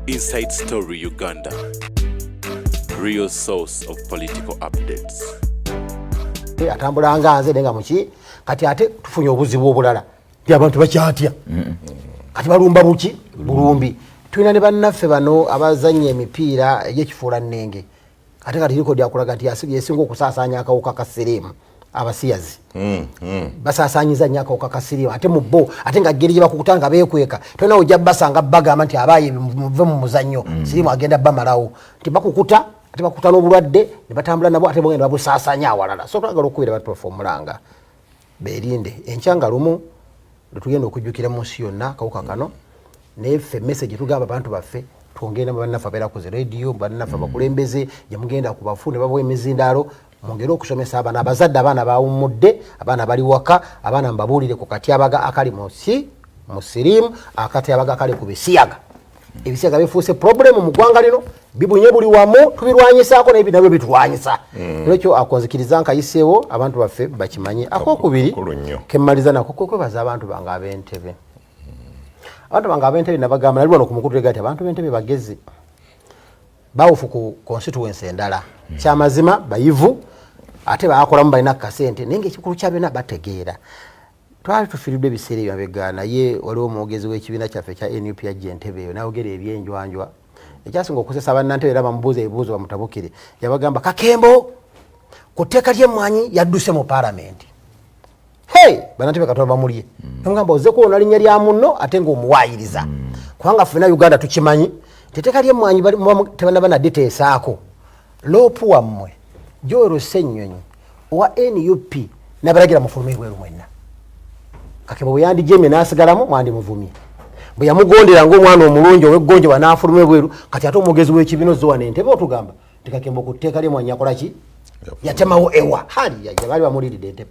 Inside Story Uganda, real source of political updates. Atambula nga nze, naye nga muki kati ate tufunye obuzibu obulala nti abantu bakyatya. Kati balumba buki bulumbi. Tulina ne bannaffe bano abazannya emipiira egyekifuula nnenge, ate kati record akulaga nti yesinga okusaasaanya akawuka ka siriimu. Abasiyazi basaasanyiza nnyo akawuka ka siriimu, ate mu bo ate nga geri gye bakukuta nga beekweka, tolina ojja basanga bagamba nti abaaye muve mu muzannyo, siriimu agenda bamalawo, nti bakukuta ate bakukuta n'obulwadde ne batambula nabo, ate bogenda babusaasanya awalala. So twagala okukubira abantu baffe omulanga berinde. Enkya nga lumu lwetugenda okujjukira mu nsi yonna akawuka kano, naye ffe message tugamba abantu baffe, twongere bannaffe abeera ku zi radio, bannaffe abakulembeze gye mugenda ku bafu ne babawa emizindaalo, mwongere okusomesa abaana. Abazadde, abaana bawummudde, abaana bali waka, abaana mbabuulire ku katyabaga akali mu siriimu, akatyabaga akali ku bisiyaga. Ebisiyaga bifuuse problem mu ggwanga lino, bibunye buli wamu, tubirwanyisaako naye nabyo bitulwanyisa. Olwekyo akonzikiriza nkayiseewo abantu baffe bakimanye. Akokubiri Kakulu nnyo. kemmaliza nako kwekwebaza abantu bange ab'Entebe. Abantu bange ab'Entebe, nabagamba nali wano ku mukulu nti abantu b'Entebe bagezi, bawufu ku constituency endala. Kyamazima bayivu, ate bakolamu, balina kasente, naye ngaekikulu kya byonna bategeera. Twali tufiiriddwa ebiseera ebyo mabega, naye waliwo omwogezi w'ekibiina kyaffe ekya NUP yajja Entebe eyo nayogera ebyenjwanjwa ekyasinga okusesa bannantebe, era bamubuuza ebibuuzo bamutabukire. Yabagamba Kakembo ku tteeka ly'emmwanyi yadduse mu paalamenti. Hey, bannantebe katono bamulye. Namugamba ozze kuwona linnya lya munno ate ng'omuwaayiriza, kubanga ffena Uganda tukimanyi nti etteeka ly'emmwanyi tebanaba naditeesaako. LOP wammwe Joel Ssennyonyi owa NUP nabalagira mufulume ebweru mwenna. Kakembo bwe yandijemye n'asigalamu, mwandimuvumye. Bwe yamugondera ng'omwana omulungi ow'eggonjebwa n'afuluma ebweru, kati ate omwogezi w'ekibiina ozze wano Entebe otugamba nti Kakembo ku tteeka ly'emmwanyi yakola ki? Yatemawo ewa hali yajja, baali bamuliridde Entebe.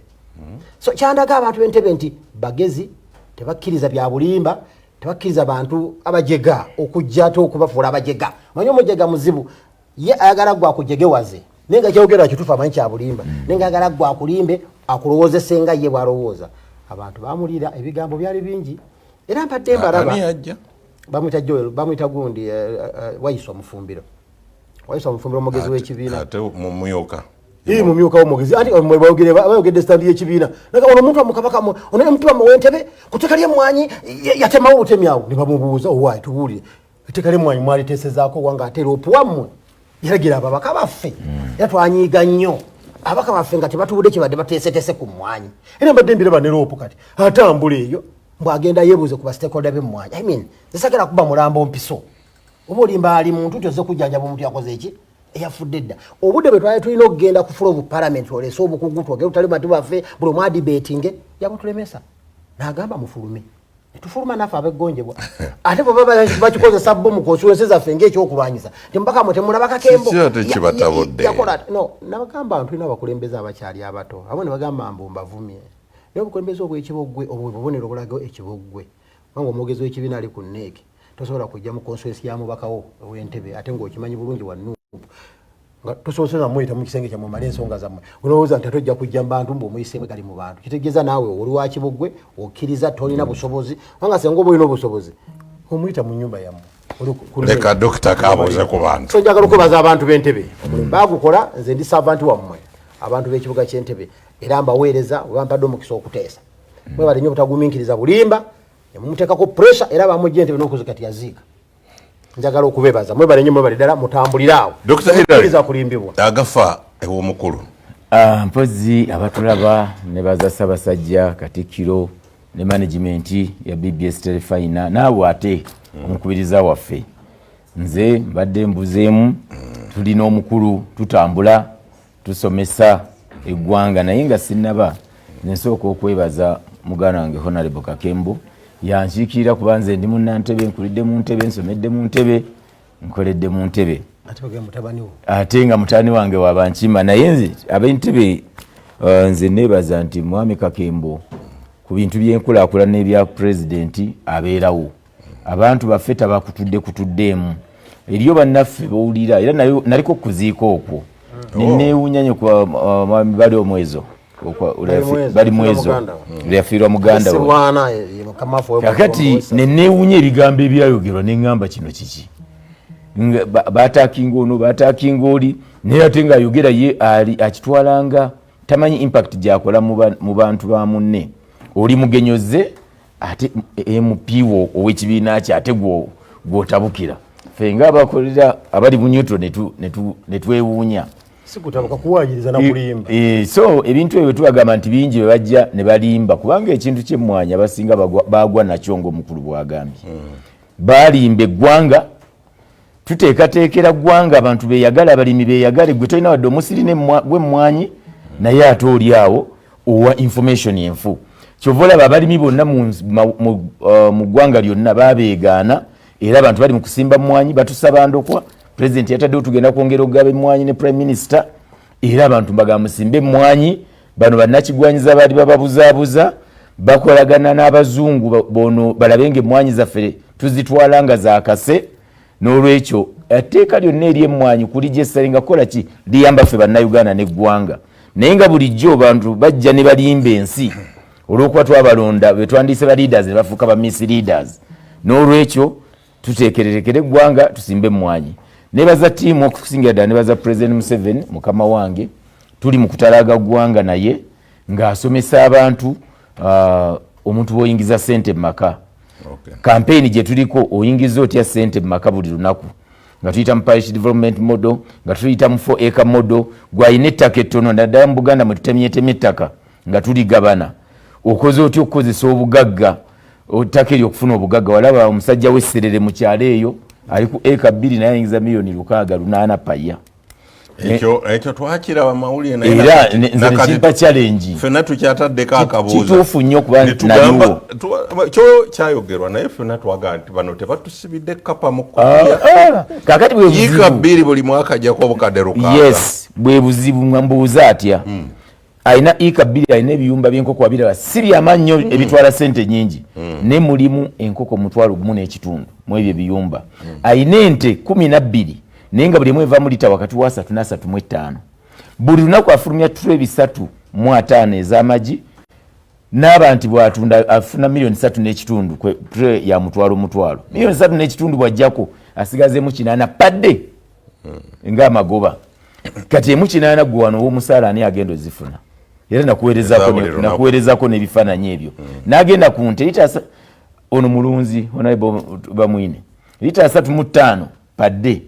So kyandaga abantu b'Entebe nti bagezi, tebakkiriza bya bulimba, tebakkiriza bantu abajega okujja ate okubafuula abajega. Manyi omujega muzibu, ye ayagala gwe akujegewaze, naye nga kyogera kituufu amanyi kya bulimba, naye nga ayagala gwe akulimbe akulowoozese nga ye bwalowooza. Abantu bamulira, ebigambo byali bingi, era mpadde mbalaba. Ani yajja? Bamwita Joel, bamwita gundi, Waiswa Mufumbiro. Waiswa Mufumbiro omugezi w'ekibiina. Ate mumyuka? Ii, mumyuka w'omwogezi. Anti bayogedde stand y'ekibiina. Naga ono omuntu amukabaka ono omutima muwentebe ku tteeka ly'emmwanyi yatemawo butemi awo, ne bamubuuza, owaayi tubuulire, etteeka ly'emmwanyi mwaliteesezaako wanga ate LOP wammwe yalagira ababaka baffe? Era twanyiiga nnyo ababaka baffe nga tebatuwudde kyebadde bateeseteese ku mmwanyi. Era mbadde mbiraba ne LOP kati atambula eyo mbwagenda yeebuuze ku ba stakeholder b'emmwanyi. I mean, zisagala kuba mulambo mpiso oba olimba ali muntu nti ozze kujjanjaba omuntu yakoze eki eyafudde dda. Obudde bwe twali tulina okugenda ku floor of parliament olese obukugu, twogere tutali bantu baffe, buli omu adebatinge, yabutulemesa n'agamba mufulume. Netufuluma naffe abeggonjebwa. Ate bwe baba bakikozesa bo mu constituency zaffe ng'ekyokulwanyisa nti mubaka mwe temulaba Kakembo. Kiki ate kibatabudde? Yakola no nabagamba tulina abakulembeze abakyali abato abo ne bagamba mbu mbavumye, naye obukulembeze obw'ekiboggwe obwo bubonero obulaga ekiboggwe, kubanga omwogezi w'ekibiina ali ku NEC, tosobola kujja mu constituency ya mubakawo ow'Entebe ate ng'okimanyi bulungi wa NUP, nga tosobola muyita mu kisenge kyammwe male ensonga zammwe. Olowooza nti ate ojja kujja mu bantu mbu omuyise gali mu bantu, kitegeeza naawe oli wa kiboggwe, okkiriza tolina busobozi, kubanga senga oba olina obusobozi omuyita mu nyumba yammwe. Oli ku Leka dokita kabuuze ku bantu. So njagala okwebaza abantu b'Entebe, omulimu bagukola. Nze ndi servant wammwe, abantu b'ekibuga ky'Entebe, era mbaweereza oba mpadde omukisa okuteesa. Mwebale nnyo obutagumiikiriza bulimba nemumuteekako pressure, era bamujja Entebe n'okuzika tiyaziika. Njagala okubebaza, mwebale nnyo, mwebale ddala, mutambulire awo. Dr. Hilary. Temukkiriza kulimbibwa. Agafa ew'omukulu. Ah, mpozi abatulaba, nebaza Ssaabasajja Katikkiro ne management ya BBS Terefayina, naawe ate omukubiriza waffe. Nze mbadde mbuzeemu, tulina omukulu, tutambula tusomesa eggwanga, naye nga sinnaba, nensooka okwebaza muganda wange Honorable Kakembo, yankiikirira, kuba nze ndi munnantebe, nkulidde mu ntebe, nsomedde mu ntebe, nkoledde mu ntebe. Ate bagamba mutabani wo. Ate nga mutabani wange wabankima, naye nze ab'Entebe, nze nebaza nti mwami Kakembo ku bintu byenkulaakulana ebya pulezidenti abeerawo. Abantu baffe tabakutudde kutuddeemu, eriyo bannaffe bowulira, era naliko kuziika okwo neneewunya nyo kuba mwami bali omwezo Balimwezo, bali mwezo muganda we. Yafiirwa muganda we. Sibwana ye mukama waffe. Kakati neneewunya ebigambo ebyayogerwa, neŋŋamba kino kiki? Baattackinga ono, baattackinga oli, naye ate ngaayogera ye ali akitwalanga tamanyi impact gyakola mu bantu ba munne. Oli mugenyoze ate MP wo ow'ekibiina kye, ate gwotabukira. Ffe nga abakolera abali mu neutral ne twewuunya. Sikutabuka, kuwayiriza nakulimba. So ebintu ebyo tubagamba nti bingi bye bajja ne balimba, kubanga ekintu kyemmwanyi abasinga bagwa nakyo, ngaomukulu bwagambye. Balimba eggwanga, tuteekateekera ggwanga, abantu beyagale, abalimi beyagale. Gwe tolina wadde omusiri gw'emmwanyi, naye ate oli awo owa information enfu. Kyova olaba abalimi bonna mu ggwanga lyonna babeegaana, era abantu bali mu kusimba mmwanyi, batusaba ndokwa. Pulezidenti yataddewo, tugenda kwongera okugaba emmwanyi ne prime minister, era abantu mbagamba musimbe emmwanyi. Bano bannakigwanyiza baali bababuzaabuza, bakolagana n'abazungu bono balabe nga emmwanyi zaffe tuzitwala nga zakase. N'olwekyo etteeka lyonna eryemmwanyi kulijesalinga kukola ki liyamba ffe bannayuganda n'eggwanga, naye nga bulijjo bantu bajja ne balimba ensi olw'okuba twabalonda, betwandiise ba leaders ne bafuuka ba misleaders. N'olwekyo tuteekererekere eggwanga, tusimbe emmwanyi. Nebaza ttiimu, okusingira ddala nebaza President Museveni, mukama wange. Tuli mu kutalaaga ggwanga, naye ng'asomesa abantu omuntu bw'oyingiza ssente mu maka. Kampeyini gye tuliko, oyingiza otya ssente mu maka buli lunaku, nga tuyita mu parish development model, nga tuyita mu 4 acre model. Gwalina ettaka ettono, naddala mu Buganda mwe tutemyetemye ettaka nga tuligabana, okoze otya okukozesa obugagga, ettaka eryo okufuna obugagga? Walaba omusajja w'esserere mu kyalo eyo ali ku eka 2, naye ayingiza miliyoni 680 paya. Ekyo twakiraba mawulire, naye Era nze nakati nekimpa challenge. Ffenna tukyataddeko akabuuzo. Kituufu nnyo kuba Ne tugamba- naliwo. Kyo kyayogerwa, naye ffenna twagamba nti bano tebatusibidde kapa mu kutiya. Kakati bwe Yiika buzibu. 2 buli mwaka ajjako obukadde 6. Yes, bwe buzibu. Nga mbuuza atya, alina ika 2, alina ebiyumba by'enkoko, wabiraba, si byamaanyi nnyo ebitwala sente nyingi, ne mulimu enkoko 1500 mu ebyo ebiyumba. Alina ente 12, naye nga buli emu evaamu lita wakati wa 3 na 35. Buli lunaku afulumya tray 350 ez'amagi, n'aba nti bw'atunda afuna miliyoni 3.5 tray ya mutwalo mutwalo. Miliyoni 3.5 bw'ajjako asigazeemu 80 padde ng'amagoba. Kati emu 80, gwe wano ow'omusaala ani agenda ozifuna? Era nakuweerezako Eza buli lunaku. Nakuweerezako n'ebifaananyi ebyo. N'agenda ku nte lita ono mulunzi honorable Bamwine, lita 35 padde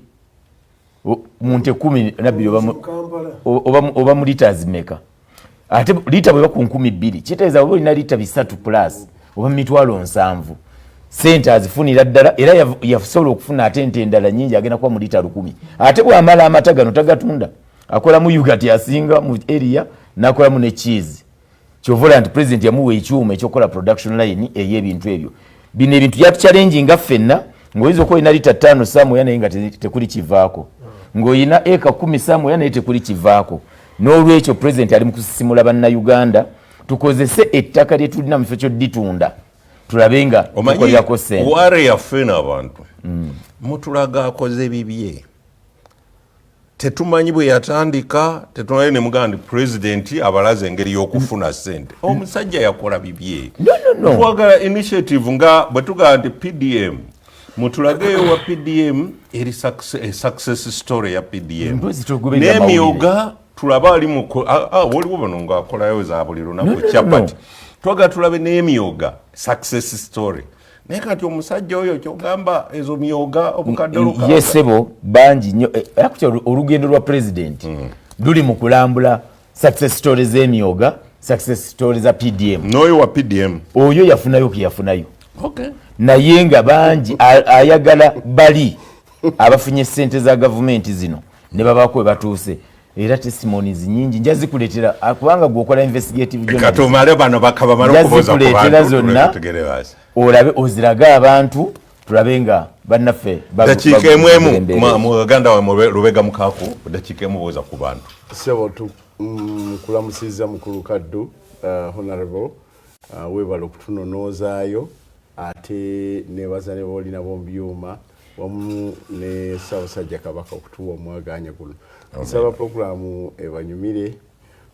mu nte 12 oba mu litres meka? Ate lita bweba ku 2000, kitegeeza oba olina lita 300 plus, oba 70,000. Sente azifunira ddala, era yasobola okufuna ate ente endala nyingi, agenda kuba mu lita 1000. Ate bwamala amata gano tagatunda, akolamu yoghurt asinga mu area, nakolamu ne cheese. Kyova olaba nti president yamuwa ekyuma ekyokukola production line ey'ebintu ebyo. Bino ebintu byatuchallenginga ffenna, ng'oyinza okuba olina lita 5 somewhere, naye nga tekuli kivaako, ng'olina eka 10 somewhere, naye tekuli kivaako. N'olwekyo president ali mu kusisimula bannayuganda tukozese ettaka lye tulina mu kifo ky'odditunda, tulabe nga Omanyi tukolerako sente. Ware yaffe n'abantu mutulaga akoze bibye, tetumanyi bwe yatandika, tetumanyi. Ne mugamba nti pulezidenti abalaze engeri y'okufuna ssente. Omusajja yakola bibye. No, no, no. Twagala initiative nga bwe tugamba nti PDM, mutulageyo wa PDM eri success story ya PDM. Mpozi togoberera. N'emyoga tulabe ali mu waliwo bano ng'akolayo za buli lunaku No, no, no, chapati. no. Twagala tulabe n'emyoga success story, naye kati omusajja oyo kyogamba ezo myoga obukadde 6. Ye ssebo, bangi nnyo. Actually, olugendo lwa president luli mu kulambula success story z'emyoga, success story za PDM. N'oyo wa PDM. Oyo yafunayo keyafunayo. Okay. Naye nga bangi ayagala bali abafunye sente za gavumenti zino ne babaako we batuuse, era testimonies nyingi nja zikuleetera, kubanga gweokola investigative journalism. Katumale bano bakabamale Nja okubuuza ku zikuleetera bantu, zonna. tutegere basi. Olabe, ozirage abantu, tulabe nga bannaffe Dakiika emu emu. embeera. Muganda wa Lubega Mukaku, dakiika emu, buuza ku bantu. Sebo, kulamusizza mukulu Kaddu, honorable, weebale okutunonoozaayo, ate nebaza ne boolina bombyuma wamu ne Ssaabasajja Kabaka okutuwa omwaganya guno. Nsaba puroguramu ebanyumire.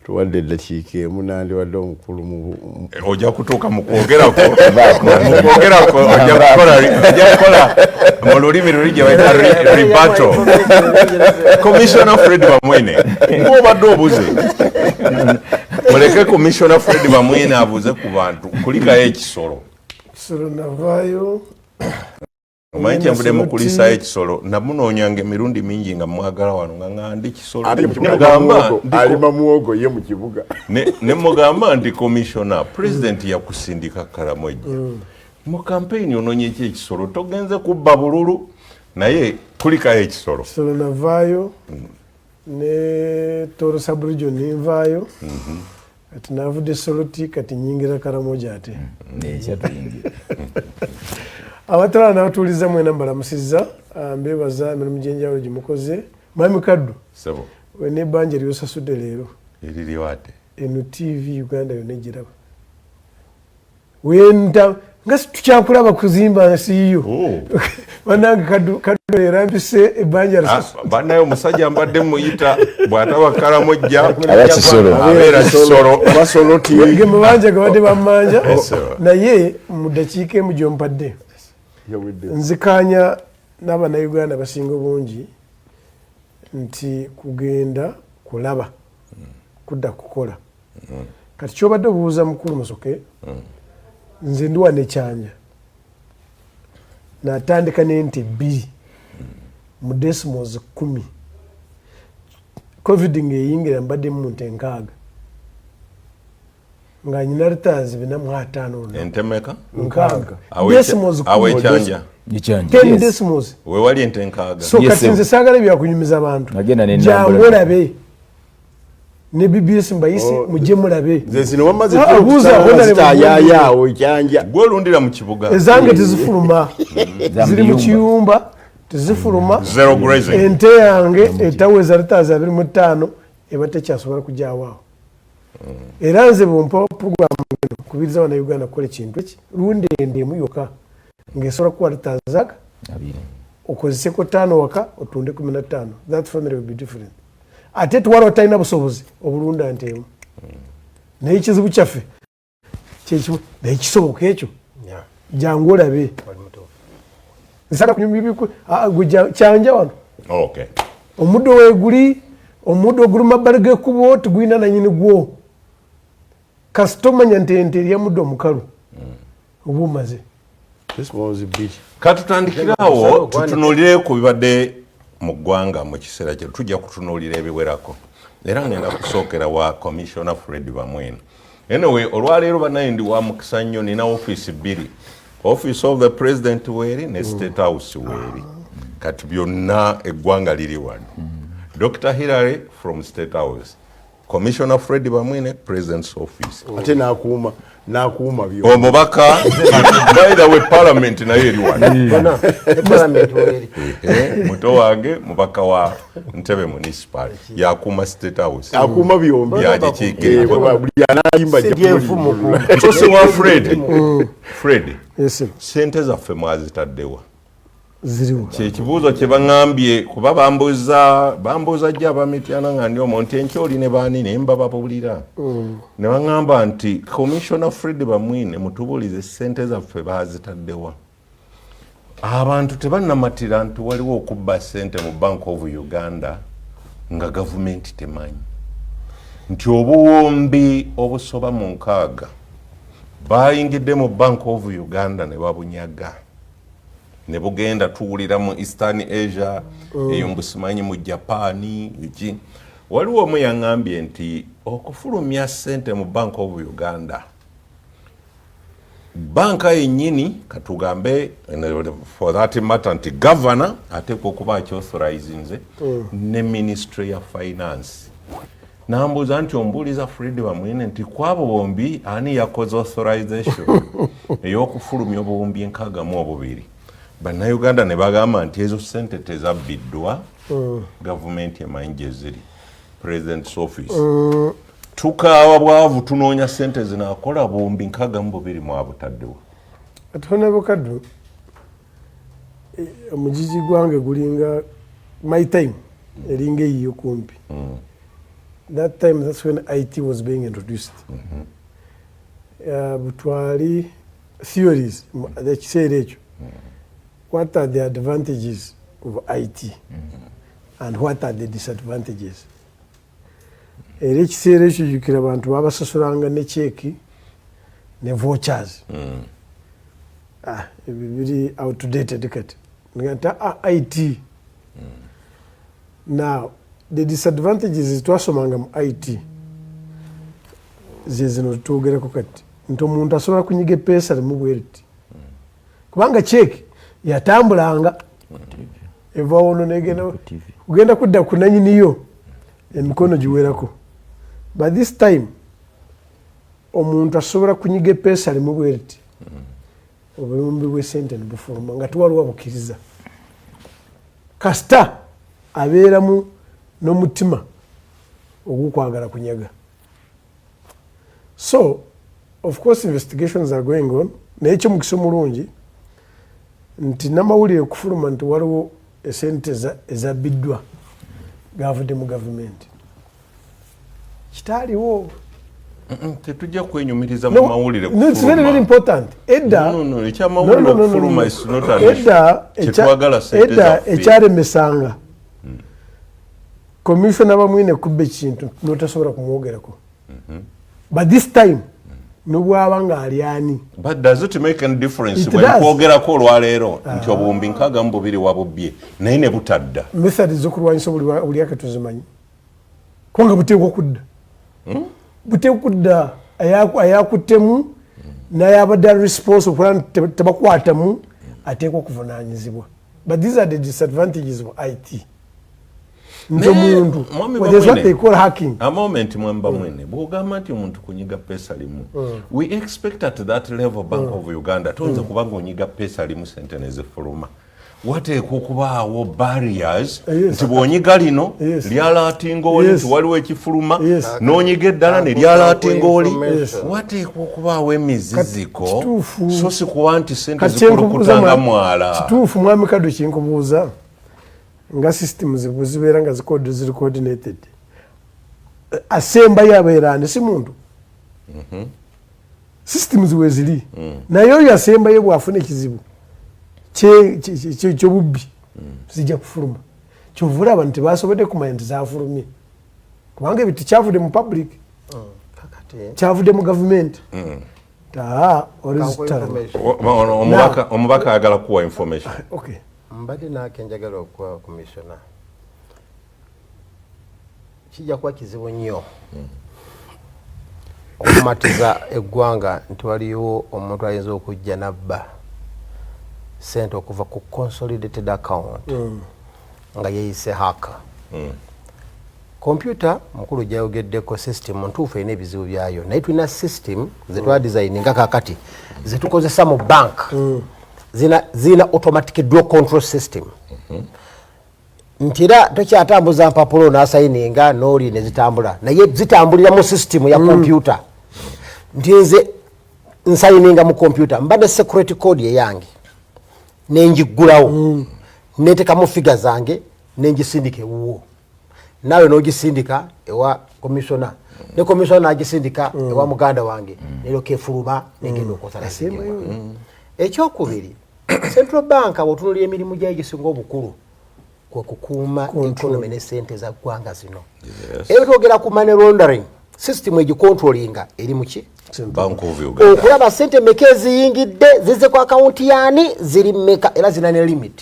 Tuwadde eddakiika emu, nandiwadde omukulu mu Ojja kutuuka mu kwogerako, mu kwogerako ojja kukola mu lulimi luli gye bayita rebuttal. Commissioner Fred Bamwine, ng'obadde obuze, muleke Commissioner Fred Bamwine abuze ku bantu. Kulikayo ekisolo. Kisolo navaayo. Omanyi kyenvudde mukulisaayo ekisolo, namunoonyanga emirundi mingi nga mwagala wano nga nga ndi kisolo. Ate mu kibuga. Nemugamba Muwogo, alima muwogo ye mu kibuga. Ne mugamba nti, "Commissioner, president yakusindika Karamojja mu kampeyini, onoonye ki ekisolo? Togenze kubba bululu, naye kulikayo ekisolo." Kisolo navaayo ne Toro sub-region nenvaayo. Kati navudde Soloti, kati nyingira Karamoja ate. Ekyatuyingira. Abatala n'abatuuliza mwena mbalamusizza. Ah, mbebaza emirimu gy'enjawulo gyemukoze. Mwami Kaddu, Sebo. nebbanja lyosasudde leero. Eririwo ate? Eno TV Uganda yonna egiraba. Wenta nga tukyakulaba kuzimba nsiiyo. Oh. Banange, Kaddu, Kaddu leero ampise ebbanja Ah, lisasudde. bannaye omusajja mbadde muyita bw'ataba Karamojja Aba Kisolo. Abeera Kisolo. Basoloti. Ge mabanja gabadde bammanja. Yes, sir. Naye mu ddakiika emu gyompadde, Yawedde. nzikanya n'abannayuganda basinga obungi nti kugenda kulaba kudda kukola. Kati kyobadde obuuza mukulu Musoke, nze ndi wano ekyanja natandika n'ente 2 mu decimals 10. Covid ng'eyingira mbadde mu nte 60 nga nyina litres 450 olunaku. Entemeka? 60, decimals Awo 10. ekyanja? Ekyanja. 10 Yes. decimals. Wewali ente 60? So Yes, kati sir. nze saagala byakunyumiza abantu. Nagenda n'ennambula. Jangu olabe ne BBS mbayise. Oh, Mujje mulabe. Nze zino wamaze. Ah, buuza, honorable. Zitayayaawo ekyanja. Gwe olundira mu kibuga? Ezange tezifuluma. Za Ziri mu muyumba. kiyumba, tezifuluma. Zero grazing. Ente yange etaweza litres 25 eba tekyasobola kujawaawo. Era nze bwompa puroguramu eno, kubiriza bannayuganda kukola ekintu eki: lunda ente emu yokka ng'esobola kuwa litres aga 20. Okozeseko 5 waka, otunde 15. That family will be different. Ate tuwala otalina busobozi obulunda nte emu, naye ekizibu kyaffe kyekimu, naye kisoboka ekyo. Jangu olabe. Nsala kunyumya gwe kyanja wano. Okay. Omuddo weeguli, omuddo oguli mabbali g'ekkubo tegulina nanyini gwo. Kasita omanya nti ente erya muddo omukalu, oba omaze. Decimals 2. Katutandikirawo tutunuulire ku bibadde mu ggwanga mu kiseera kino. Tujja kutunuulira ebiwerako era ngenda kusookera wa Commissioner Fred Bamwine. Anyway, olwaleero bannaye ndi wa mukisa nnyo, nina ofiisi bbiri: Office of the President weeri ne State House weeri. Kati byonna eggwanga liri wano. Dr Hillary from State House, Commissioner Fred Bamwine, President's Office. Ate n'akuuma, n'akuuma byo. Omubaka, by the way, Parliament nayo eri wano. Ne parliament weeri. Muto wange mubaka wa Ntebe Municipal, yakuuma State House. Akuuma byombi. Yagikiikirira. Eh, kuba buli anayimba ajja Siryenfumu. kumulimbulula. Sosi wa Fred, Fred. Yes, sir. Sente zaffe mwazitaddewa? Ziriwo? Kyekibuuzo kye baŋŋambye, kuba bambuuza, bambuuza jjo abamityana nga ndi omwo nti enkya oli ne baani, naye mbababulira ne baŋŋamba nti, "Commissioner Fred Bamwine, mutubuulize sente zaffe baazitaddewa." Abantu tebannamatira nti waliwo okubba sente mu Bank of Uganda nga gavumenti temanyi, nti obuwumbi obusoba mu 60 bayingidde mu Bank of Uganda ne babunyaga ne bugenda. Tuwulira mu Eastern Asia eyo, mbusimanyi mu Japan ki. Waliwo omu yaŋŋambye nti okufulumya sente mu Bank of Uganda, banka yennyini, katugambe for that matter nti governor ateekwa okuba akyauthorizingze ne Ministry ya Finance. Nambuuza nti, "Ombuuliza Fred Bamwine nti kwabo bombi ani yakoze authorization ey'okufulumya obuwumbi 62?" Bannayuganda ne bagamba nti ezo sente tezabbiddwa, gavumenti emanyi gye ziri, President's Office. Tukaawa bwavu, tunoonya sente zinaakola buwumbi 62, mwabutaddewa? Kati honorable Kaddu, omugigi gwange gulinga my time eringa eyiyo kumpi. That time, that's when IT was being introduced. Butwali theories ekiseera ekyo, what are the advantages of IT and what are the disadvantages? Era ekiseera ekyo, jjukira, abantu babasasulanga ne cheque ne vouchers. Ah, ebyo biri outdated kati. Nga nti ah, IT. Now the disadvantages twasomanga mu IT ze zino twogerako kati, nti omuntu asobola kunyiga epeesa limu bweriti, kubanga cheque yatambulanga eva wono negenda kugenda kudda ku nanyiniyo emikono giwerako. But this time omuntu asobola kunyiga epeesa limu bweriti, obuwumbi bwesente nebufuluma nga tiwaliwo bukkiriza, kasita abeeramu n'omutima ogwokwagala kunyaga. So of course investigations are going on, naye ekyomukisa omulungi nti namawulire okufuluma nti waliwo esente ezabbiddwa gavudde mu gavumenti, kitaaliwo. Tetujja kwenyumiriza mu mawulire. No, it's very, very important. Edda No, no, ekyamawulire okufuluma is not an issue. Edda Kyetwagala sente edda zaffe. Ekyaremesanga commissioner Bamwine kubba ekintu notasobola kumwogerako, but this time nobwaba nga ali ani. But does it make any difference It bwe does. nkwogerako olwaleero nti 62,000 wabubbye naye ne butadda? Method zokulwanyisa obulyake tuzimanyi, kubanga buteekwa kudda, buteekwa kudda. Ayakuttemu nayabadde ali responsible okulaba nti tebakwatamu ateekwa okuvunanyizibwa. But these are the disadvantages of IT, nti Naye, omuntu, Mwami well, there's what Bamwine, they call hacking. A moment, mwami Bamwine, bw'ogamba nti omuntu kunyiga pesa limu, we expect at that level, Bank of Uganda, toyinza kuba ng'onyiga pesa limu sente nezifuluma. Wateekwa okubaawo barriers nti bw'onyiga lino lyalaatinga oli nti waliwo ekifuluma, n'onyiga eddala ne lyalaatinga oli. Wateekwa okubaawo emiziziko, Kituufu. so si kuba nti sente Kati kyenkubuuza zikulukutanga mwala. Kituufu, mwami Kado, kyenkubuuza, nga systems bwe zibeera nga ziri coordinated, asembayo abeera ani? Si muntu? Systems weziri, naye oyo asembayo bwafuna ekizibu kyobubbi, zijja kufuluma. Kyova olaba nti tebasobodde kumanya nti zafulumye, kubanga ebyo tekyavudde mu public, Kakati kyavudde mu gavumenti. Taa kankuwa olizitala. information. Omubaka ayagala kuwa information. Okay. Mbadde naake njagala okuwa commissioner, kijja kuba kizibu nnyo okumatiza eggwanga nti waliwo omuntu ayinza okujja nabba sente okuva ku consolidated account nga yeyise hacker. Kompyuta mukulu gyayogeddeko, system ntuufu, erina ebizibu byayo, naye tulina system zetwadesigninga kakati zetukozesa mu bank, zina automatic draw control system, nti era tokyatambuza mpapulo nasayininga nooli nezitambula, naye zitambulira mu system ya kompyuta, nti nze nsayininga mu kompyuta, mba ne security code eyange, nenjiggulawo, netekamu figure zange, nengisindika ewuwo, naawe nogisindika ewa commissioner, ne commissioner nagisindika ewa muganda wange, neryoka efuluma negenda okwosalaisingebwa. Ekyokubiri, central bank bwotunulira emirimu gyayo gisinga obukulu kwe kukuuma economy ne sente za ggwanga zino. Era twogera ku money laundering, system egicontrolinga eri muki? Bank of Uganda. Okulaba sente meka eziyingidde, zize ku akawunti yaani, ziri meka, era zina ne limit,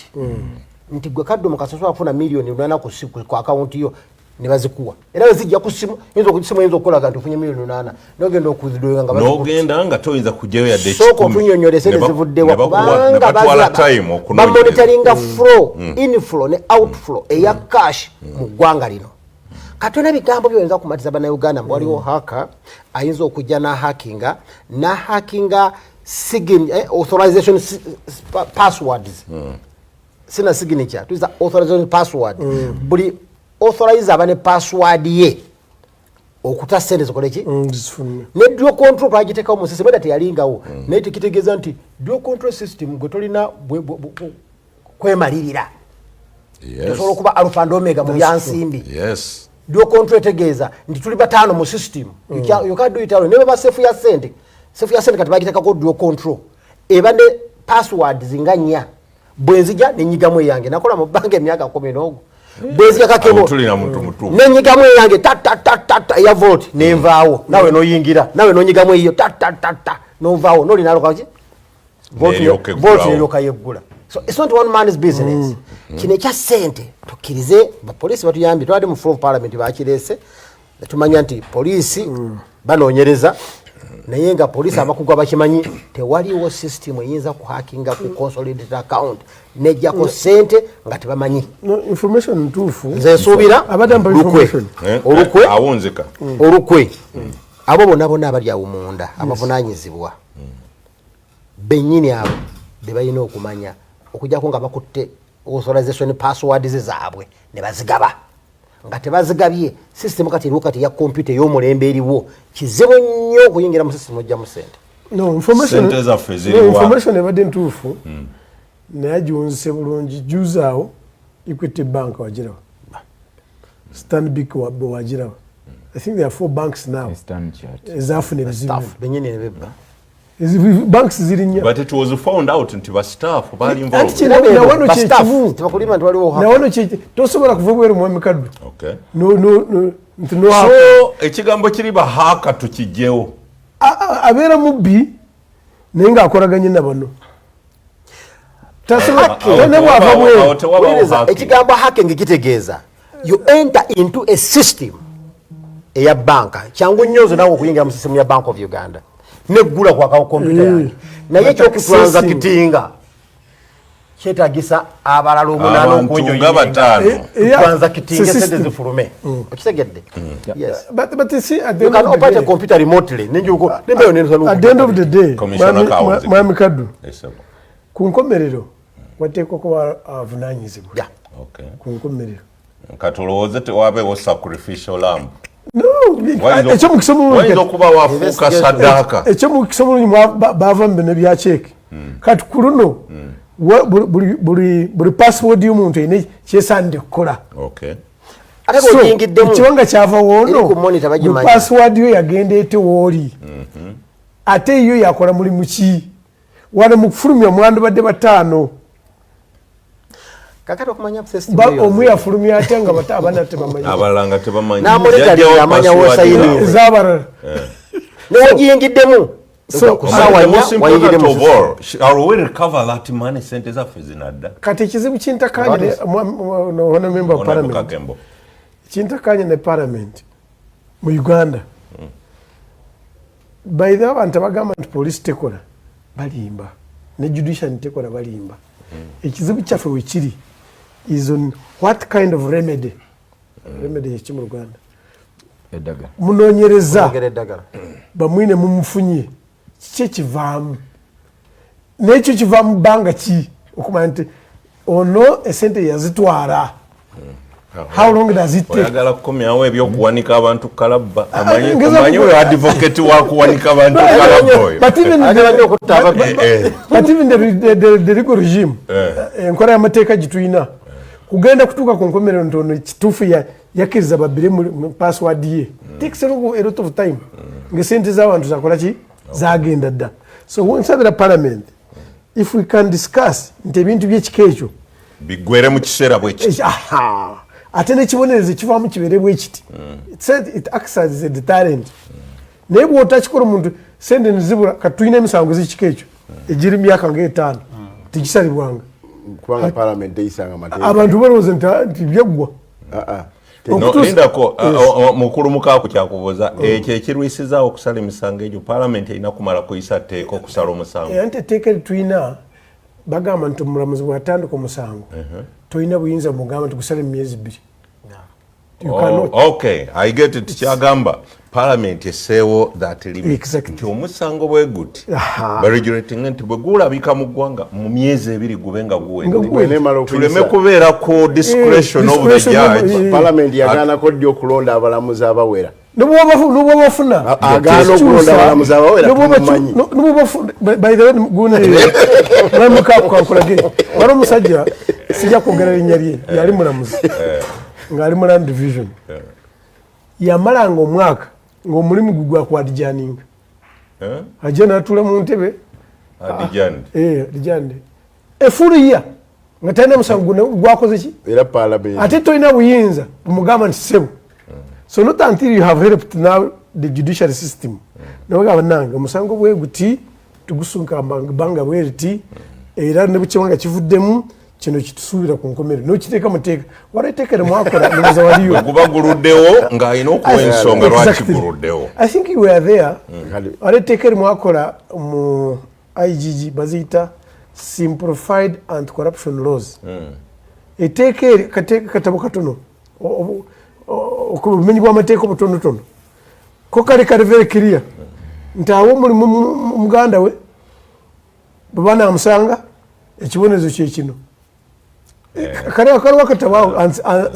nti gwe kadde omukasa osobola kufuna 8 million ku akawunti yo ne bazikuwa, era bwe zijja ku simu, simu eyinza okukolaga nti ofunye 8 million, nogenda okuzidoyinga nga bazikutte. N'ogenda nga toyinza kugyayo yadde Sooka ekikumi. otunyonyole sente Ne zivuddewa, ne kubanga ne batwala time okunoonyereza. bamonitoringa flow, inflow ne outflow eya cash mu ggwanga lino. Kati olina ebigambo byoyinza kumatiza bannayuganda mbu waliwo hacker ayinza okujja nahakinga authorization passwords, sina signature, tuyita authorization password. Buli authorize aba ne password ye okuta sente zikoleki. Zifulumye. Ne draw control twagiteekawo mu system, era teyalingawo, naye tekitegeeza nti draw control system gwe tolina kwemalirira. Osobola okuba alpha and omega mu byansimbi. Dual control etegeeza nti tuli bataano mu system. You can't do it alone. Ne baba sefu ya sente, sefu ya sente kati bagitekako dual control, eba ne passwords nga nnya. Bwenzija nenyigamu eyange, nakola mu banka emyaka 10 bwenzija kakebo Tulina muntu mutuufu. Nenyigamu eyange ta ta ta ta ta ya vault, nenvaawo, nawe noyingira, nawe nonyigamu eyiyo ta ta ta ta, novaawo nolinalokaki Neryoka vault eggulawo. neryoka yeggula. So it's not one man's business. Kino ekya sente, tukkirize bapoliisi batuyambye. Twali mu floor of parliament, bakireese, netumanya nti poliisi banoonyereza, naye nga poliisi abakugu abakimanyi, tewaliwo system eyinza kuhakinga ku consolidated account nejjako sente nga tebamanyi. No, information ntuufu. Nze nsuubira Abadde ampa lukwe. information. Olukwe. Awunzika. Olukwe, abo bonna bonna abali awo munda abavunanyizibwa bennyini, abo be balina okumanya, okujjako nga bakutte authorization passwords zaabwe ne bazigaba. Nga tebazigabye, system kati eriwo kati ya kompyuta ey'omulembe eriwo, kizibu nnyo okuyingira mu system ojjamu sente. No, information. Sente zaffe No, ziriwa? information ebadde ntuufu, naye agiwunzise bulungi. Juzaawo Equity Bank wagiraba, Stanbic wagiraba. I think there are four banks now Stand chart. ezafuna ebizibu. Staff bennyini ne bebba. Banks ziri nnya. But it was found out nti ba staff baali Anti involved. nawano Ba staff, kyekimu. tebakulima nti waliwo hacker. Nawano tosobola kuva bweru, mwami Kaddu. Okay. No, no, no, nti no hacker. So ekigambo kiri bahaaka tukijjewo. Abeera mubbi naye ng'akolaganye na bano. Awo Ne bwava bweru. awo tewabaawo Wuliriza, hacking. ekigambo hacking kitegeeza you enter into a system eya banka. Kyangu nnyo nze nawe okuyingira mu system ya Bank of Uganda neggula kwa kompyuta yange, naye But ekyokutransakitinga kyetagisa abalala omunaana. Abantu nga bataano. Transakitinga System. sente zifulume, okitegedde? Yes. But you see, at the You end can of the operate a day, computer remotely nenjuko nembeyo. at the end of the day, Commissioner Kawunzika. Mwami Kaddu, Yes, sir. ku nkomerero wateekwa kuba avunaanyizibwa. Okay. Ku nkomerero. Katulowooze tewabeewo sacrificial lamb. No, Wayinza ekyomukisa omulungi wayinza kati- okuba wafuuka Investigation. saddaaka. Ekyomukisa omulungi baava mu bino bya ceeke. Kati ku luno buli password y'omuntu erina kyesaanidde kukola. Okay. Ate So, bw'oyingiddemu ekibanga kyava eri woono ku monitor buli bagimanya. password yo yagenda ete wooli, ate yo yakola mulimu ki wano mu kufulumya? Mwandibadde bataano. Kakati okumanya system eyo Omu yafulumya ate nga abana tebamanyi? Abalala nga tebamanyi. N'amonitoringa Yajjawo amanya password w'osayini. zaabwe. Ez'abalala. Newogiyingiddemu ku ssaawa The 4 most wayingidde important mu of system. all, shall we recover that money? Sente zaffe zinadda? Kati ekizibu kintakanya hono member of Honorable parliament, Kakembo. kintakanya ne parliament mu Uganda, by the way, abantu abagamba nti police tekola balimba, ne judiciary tekola balimba. Ekizibu kyaffe wekiri is on what kind of remedy. Remedy yeki mu Ruganda? Eddagala. Munoonyereza. Ongera eddagala. Bamwine mumufunye, kiki ekivaamu? Nekyo kivaamu bbanga ki okumanya nti ono esente yazitwala? How long does it take? Oyagala kukomyawo ebyokuwanika abantu kalabba. Ngeza Omanyi oyo advocate wa kuwanika abantu kalabba oyo. But even Ayagala nnyo okutta ababbi. But even the legal regime, enkola y'amateeka gitulina, kugenda kutuuka ku nkomerero nti ono kituufu yakkiriza babbire mu password ye, takes a lot of time, ng'esente z'abantu zakola ki, zagenda dda. So nsabira parliament, if we can discuss nti ebintu by'ekika ekyo Biggwere mu kiseera bwe kiti. Aha. Ate n'ekibonerezo ekivaamu kibeere bwe kiti. It said it acts as a deterrent, naye bw'otakikola omuntu sente nezibula. Kati tulina emisango z'ekika ekyo egiri myaka nga 5 tegisalibwanga. Kubanga parliament teyisanga mateeka. Abantu balowooza nti byaggwa. Ah, ah. No, lindako, mukulu mukaaku kyakubuuza ekyo ekirwisizaawo okusala emisango egyo. Parliament erina kumala kuyisa tteeka okusala omusango? Era nti etteeka eritulina bagamba nti omulamuzi bw'atandika omusango tolina buyinza mugamba nti gusale mu myezi 2. You Oh, cannot. okay, I get it. Kyagamba parliament esseewo that limit nti omusango bwe guti baregulating nti bwe gulabika mu ggwanga mu myezi 2 gube nga Nga guwedde, guwedde. Bweneemala tuleme okuyisa kubeera ku discretion of the discretion of judge. Parliament yagaanako ddi okulonda abalamuzi abawera? Nobwobafuna Agaana okulonda abalamuzi abawera, tumumanyi. By the way, gunemukakukankulage, wali omusajja, sijja kwogera linnya lye, yali mulamuzi ng'ali mu Land Division. Yamalanga omwaka ng'omulimu gwe gwa kwadjourninga. Eh? Ajja n'atuula mu ntebe. Adjourned. Adjourned a full year nga talina musango gwakoze ki. Era parliament. Ate tolina buyinza bumugamba nti sebo. So not until you have helped now the judiciary system, nabagamba nange omusango bwe guti tugusunka bbanga bwe riti, era ne bukibanga nga kivuddemu kino kitusuubira ku nkomerero nokiteeka mu tteeka. Waliwo etteeka lyemwakola, ndowooza waliyo. Bwe guba guluddewo ng'alina okuwa ensonga lwaki guluddewo. I think you were there. Kale. Waliwo etteeka lyemwakola mu IGG, baziyita simplified anti-corruption laws. Etteeka eri kateeka katabo katono, obumenyi bw'amateeka obutonotono, ko kali kali very clear nti awo omulimu muganda we bwe banaamusanga ekibonerezo kyekino. Kali kaliwo akatabo awo,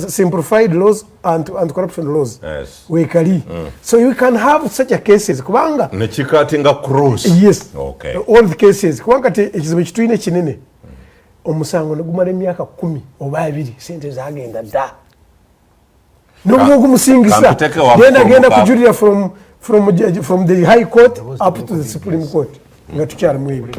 simplified laws, anti-corruption laws. Wekali. So you can have such a cases kubanga Nekikatinga cross. Yes. All the cases, kubanga kati ekizibu ekitulina ekinene, omusango negumala emyaka 10 oba 20, sente zagenda dda nokuba ogumusingisa. Kampiteke wa Then agenda mukulu. kujulira from the high court up to the supreme court nga tukyalimu ebyo.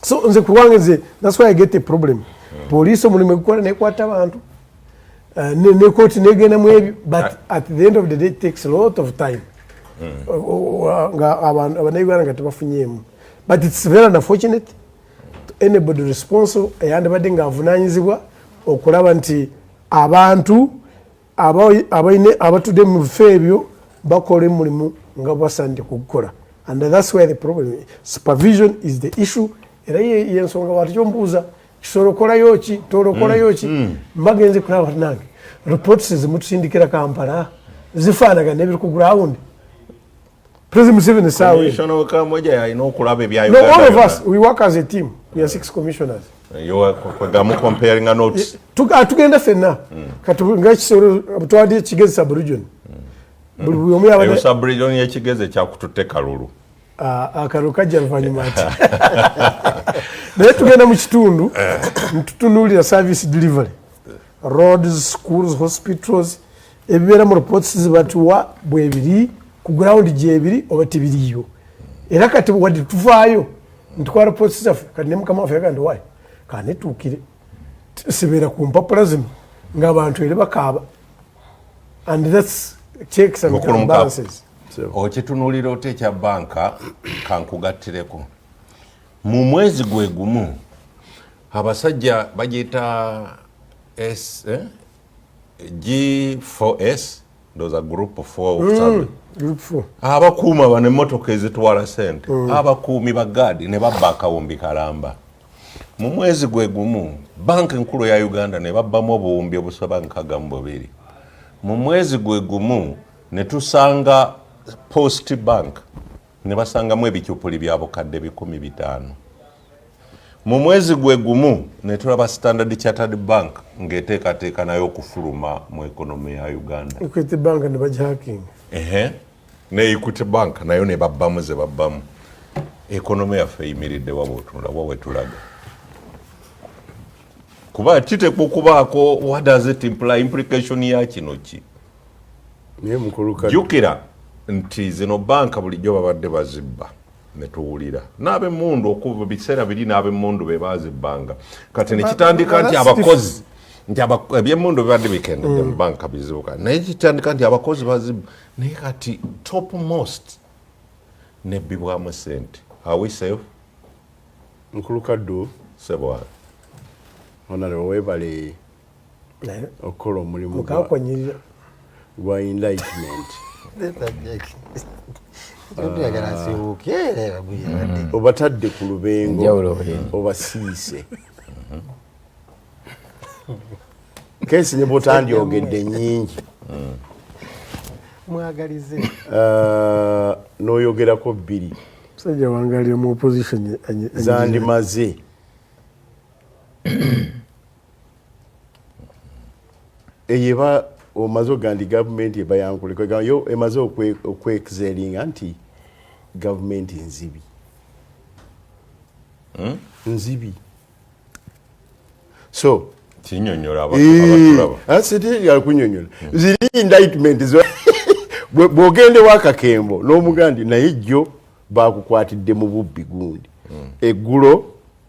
So nze kulwange nze, that's why I get a problem. Poliisi omulimu egukola, nekwata abantu, ne kooti negenda mu ebyo, but at the end of the day it takes a lot of time. Nga abannayuganda nga tebafunyeemu. But it's very unfortunate to anybody responsible eyandibadde ng'avunaanyizibwa okulaba nti abantu abatudde mu bifo ebyo bakola omulimu nga basaanidde kugukola. And that's where the problem is. Supervision is the issue. Era yensonga bantu kyombuuza, kisobola okukolayo ki, tola okukolayo ki, mbagenze kulaba nange reports zimutusindikira Kampala zifaanagana n'ebiri ku ground. President Museveni essaawa eno. Commissioner Wekamoja yalina okulaba ebya No, all Uganda of us, byonna. we work as a team. We are six commissioners. Kwegamu comparing notes. Tugenda ffenna. Kati nga Kisoro twadde Kigezi sub region, buli omu yabadde Eyo sub region y'Ekigezi ekyakututte kalulu. Ah, akalulu kajja luvannyuma nti naye tugenda mu kitundu ntutunuulira service delivery, roads, schools, hospitals, ebibeera mu reports zibatuwa bwebiri ku ground gyebiri oba tebiriyo. Era kati wadde tuvaayo ntitwala reports zaffe, kati ne mukama waffe yagaa nti wayi kanetuukire sibeera ku mpapula zino ng'abantu eri bakaaba, and that's checks and Mukulu Mukapa. balances. Okitunuulira otya ekya banka? Kankugattireko, mu mwezi gwe gumu abasajja bagiyita S, eh? G4S, ndowooza group 4. Group four. Abakuuma bano emmotoka ezitwala sente, abakuumi bagaadi, ne babba akawumbi kalamba. Mu mwezi gwe gumu banka enkulu ya Uganda ne babbamu obuwumbi obusoba 62. Mu mwezi gwe gumu ne tusanga Post Bank ne basangamu ebikyupuli bya bukadde 500. Mu mwezi gwe gumu ne tulaba Standard Chartered Bank ng'eteekateeka nayo okufuluma mu economy ya Uganda. Equity Bank ne bagihacking. Ehe, ne Equity Bank nayo ne babbamu ze babbamu. Economy yaffe eyimiridde wa bwotunula wa wetulaga? Kuba kiteekwa okubaako, what does it imply? Implication ya kino ki? Naye mukulu Kaddu, Jjukira nti zino banka bulijjo babadde bazibba ne tuwulira n'ab'emmundu okuva biseera biri, n'ab'emmundu be bazibbanga. Kati ne kitandika nti That's abakozi nti ebyemmundu bibadde bikendedde mu banka bizibuka, naye kitandika nti abakozi bazibba, naye kati top most nebbibwamu sente. Are we safe? Mukulu Kaddu, Sebwana. Honorable, webale Naye okukola omulimu mukakwanyirira. gwa enlightenment. Oyagala nsibuuke. Obatadde ku lubengo. Enjawulo bweri. Obasiise kesi ne bwotandyogedde nyingi. Mwagalize. N'oyogerako bbiri. Musajja wangalira mu opposition. Zandimaze. Eyo eba omaze ogamba nti gavumenti eba yankuleka yo emaze okwekizeeringa nti gavumenti nzibi nzibi. So Kinyonyola abatulaba. Siti yakunyonyola ziri indictment bw'ogende wakakembo n'omugandi naye jjo bakukwatidde mu bubbi gundi, eggulo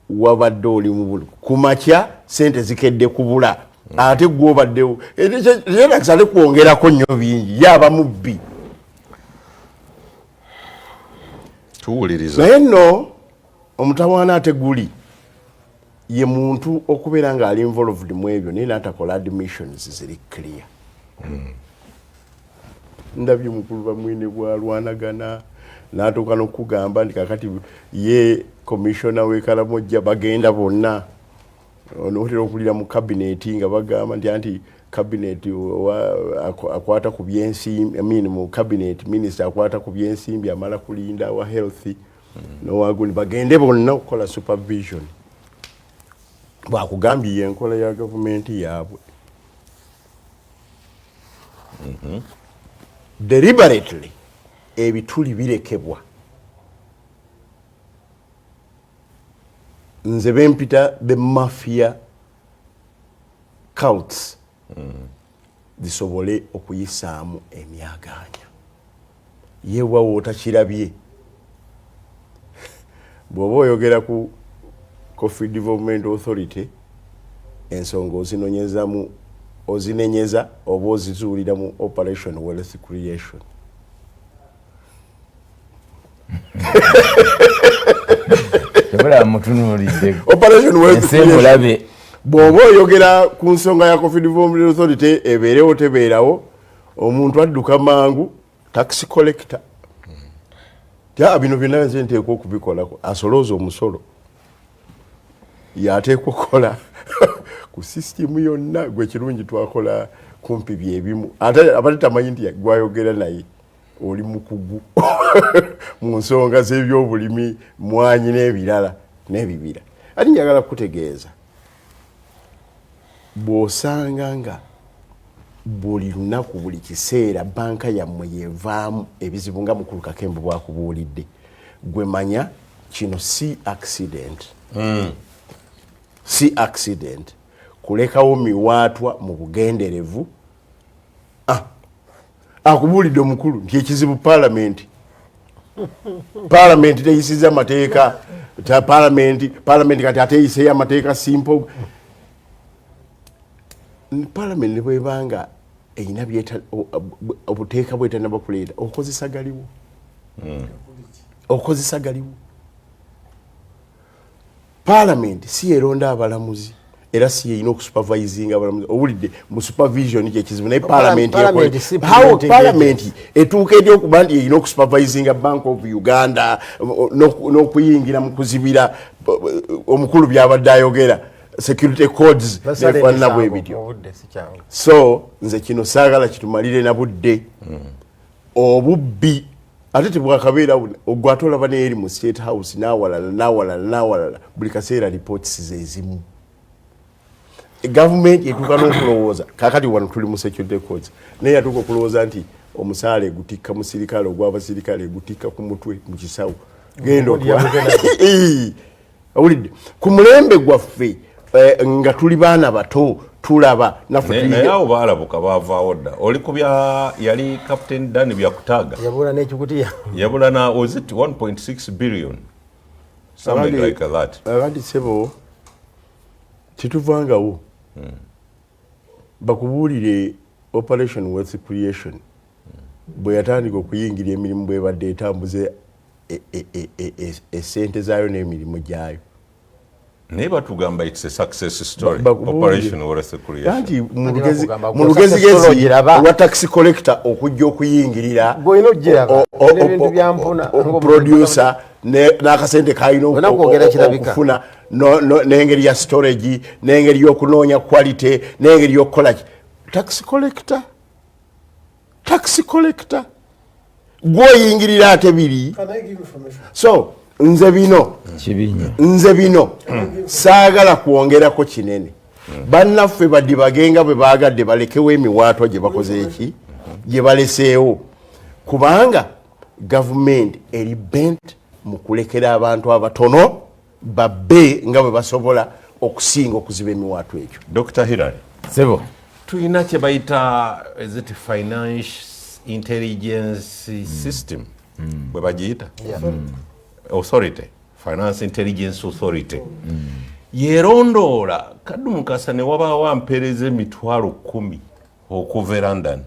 wabadde oli mu buli, ku makya sente zikedde kubula, ate gwobaddewo yerakisa ate kwongerako nnyo bingi, yaaba mubbi. Tuwuliriza. Naye nno omutawaana ate guli ye muntu okubeera ng'ali involved mu ebyo naye n'atakola admissions ziri clear. Ndabye mukulu Bamwine bwalwanagana n'atuuka n'okugamba nti kakati ye commissioner w'e Karamoja bagenda bonna. Onotera okuwulira mu cabinet nga bagamba nti anti cabinet akwata ku byensimbi, I mean, mu cabinet minister akwata ku byensimbi amala kulinda wa health nowaguni bagende bonna okukola supervision. Bwakugambye yenkola ya gavumenti yaabwe. Deliberately ebituli birekebwa. Nze bempita the mafia cults zisobole okuyisaamu emyaganya. Yewawo otakirabye, bw'oba oyogera ku Coffee Development Authority, ensonga ozinonyezamu, ozinenyeza oba ozizuulira mu Operation Wealth Creation. Tebulaba mutunuulidde. Operation Wealth Ensi Creation. Emulabe. Bw'oba oyogera ku nsonga ya Coffee Development Authority, ebeerewo tebeerawo, omuntu adduka mangu tax collector tya bino byonna nze nteekwa okubikolako. Asolooza omusolo yateekwa okukola ku sisitimu yonna. Gwe kirungi twakola kumpi byebimu, ate abate tamanyi nti gwayogera naye oli mukugu mu nsonga z'ebyobulimi, mwanyi n'ebirala n'ebibira. Ate njagala kukutegeeza, bw'osanga nga buli lunaku, buli kiseera banka yammwe yevaamu ebizibu nga mukulu Kakembo bwakubuulidde, gwe manya kino si accident, si accident kulekawo miwaatwa mu bugenderevu. Ah, akubuulidde omukulu nti ekizibu palamenti, palamenti teyisiza amateeka. Palamenti kati ate eyiseeyo amateeka simple. Palamenti ne bwebanga erina obuteeka bwetanaba kuleeta, okozesa galiwo, okozesa galiwo. Palamenti si yeronda abalamuzi, era si yeyina okusupervisinga abalamuzi. Owulidde mu supervision kyekizibu, naye palamenti Parliament si how implementing palamenti etuuka eri okuba nti erina okusupervisinga Bank of Uganda n'okuyingira mu kuzibira omukulu byabadde ayogera, security codes Basala nefaanana bwe emisango bityo. mu budde si kyangu. So nze kino saagala kitumalire na budde. Obubbi ate tebwakabeera, ogwe ate olaba neyeri mu State House n'awalala n'awalala n'awalala, buli kaseera reports zezimu. Gavumenti etuuka n'okulowooza kakati wano tuli mu security codes, naye yatuuka okulowooza nti omusaala egutikka musirikale, ogw'abasirikale egutikka ku mutwe mu kisawo. Genda owulidde ku mulembe gwaffe nga tuli baana bato tulaba naffe Naye awo baalabuka baavaawo dda. Oli ku bya yali Captain Dan Byakutaga. Yabula n'ekikutiya. Yabula na, was it 1.6 billion, something like that. Abandi sebo tetuvangawo bakubuulire Operation Wealth Creation bwe yatandika okuyingira emirimu, bwebadde etambuza esente zaayo n'emirimu gyayo. Naye batugamba it's a success story, Operation Wealth Creation. Anti mu Ate bakugamba mu gwe success story lugezigezi ogiraba. olwa tax collector okujja okuyingirira Gw'olina ogiraba. Ebintu bya mpuna. Producer n'akasente kalina Olina kwogera kirabika. okufuna n'engeri ya storage n'engeri y'okunoonya quality n'engeri y'okukola ki. Tax collector, tax collector gwoyingirira ate biri. Can I give information? So nze bino Kibi nnyo. Nze bino saagala kwongerako kinene. Bannaffe badibagenga bwe baagadde balekewo emiwaatwa gye bakoze eki gye baleseewo, kubanga gavumenti eri bent mu kulekera abantu abatono babbe nga bwe basobola. Okusinga okuziba emiwaatwa egyo. Dr Hillary. Sebo. Tulina kye bayita, is it finance intelligence system bwe bagiyita, authority, Finance Intelligence Authority, yerondoola Kaddu Mukasa ne wabaawo ampeereza 10,000 okuva e London.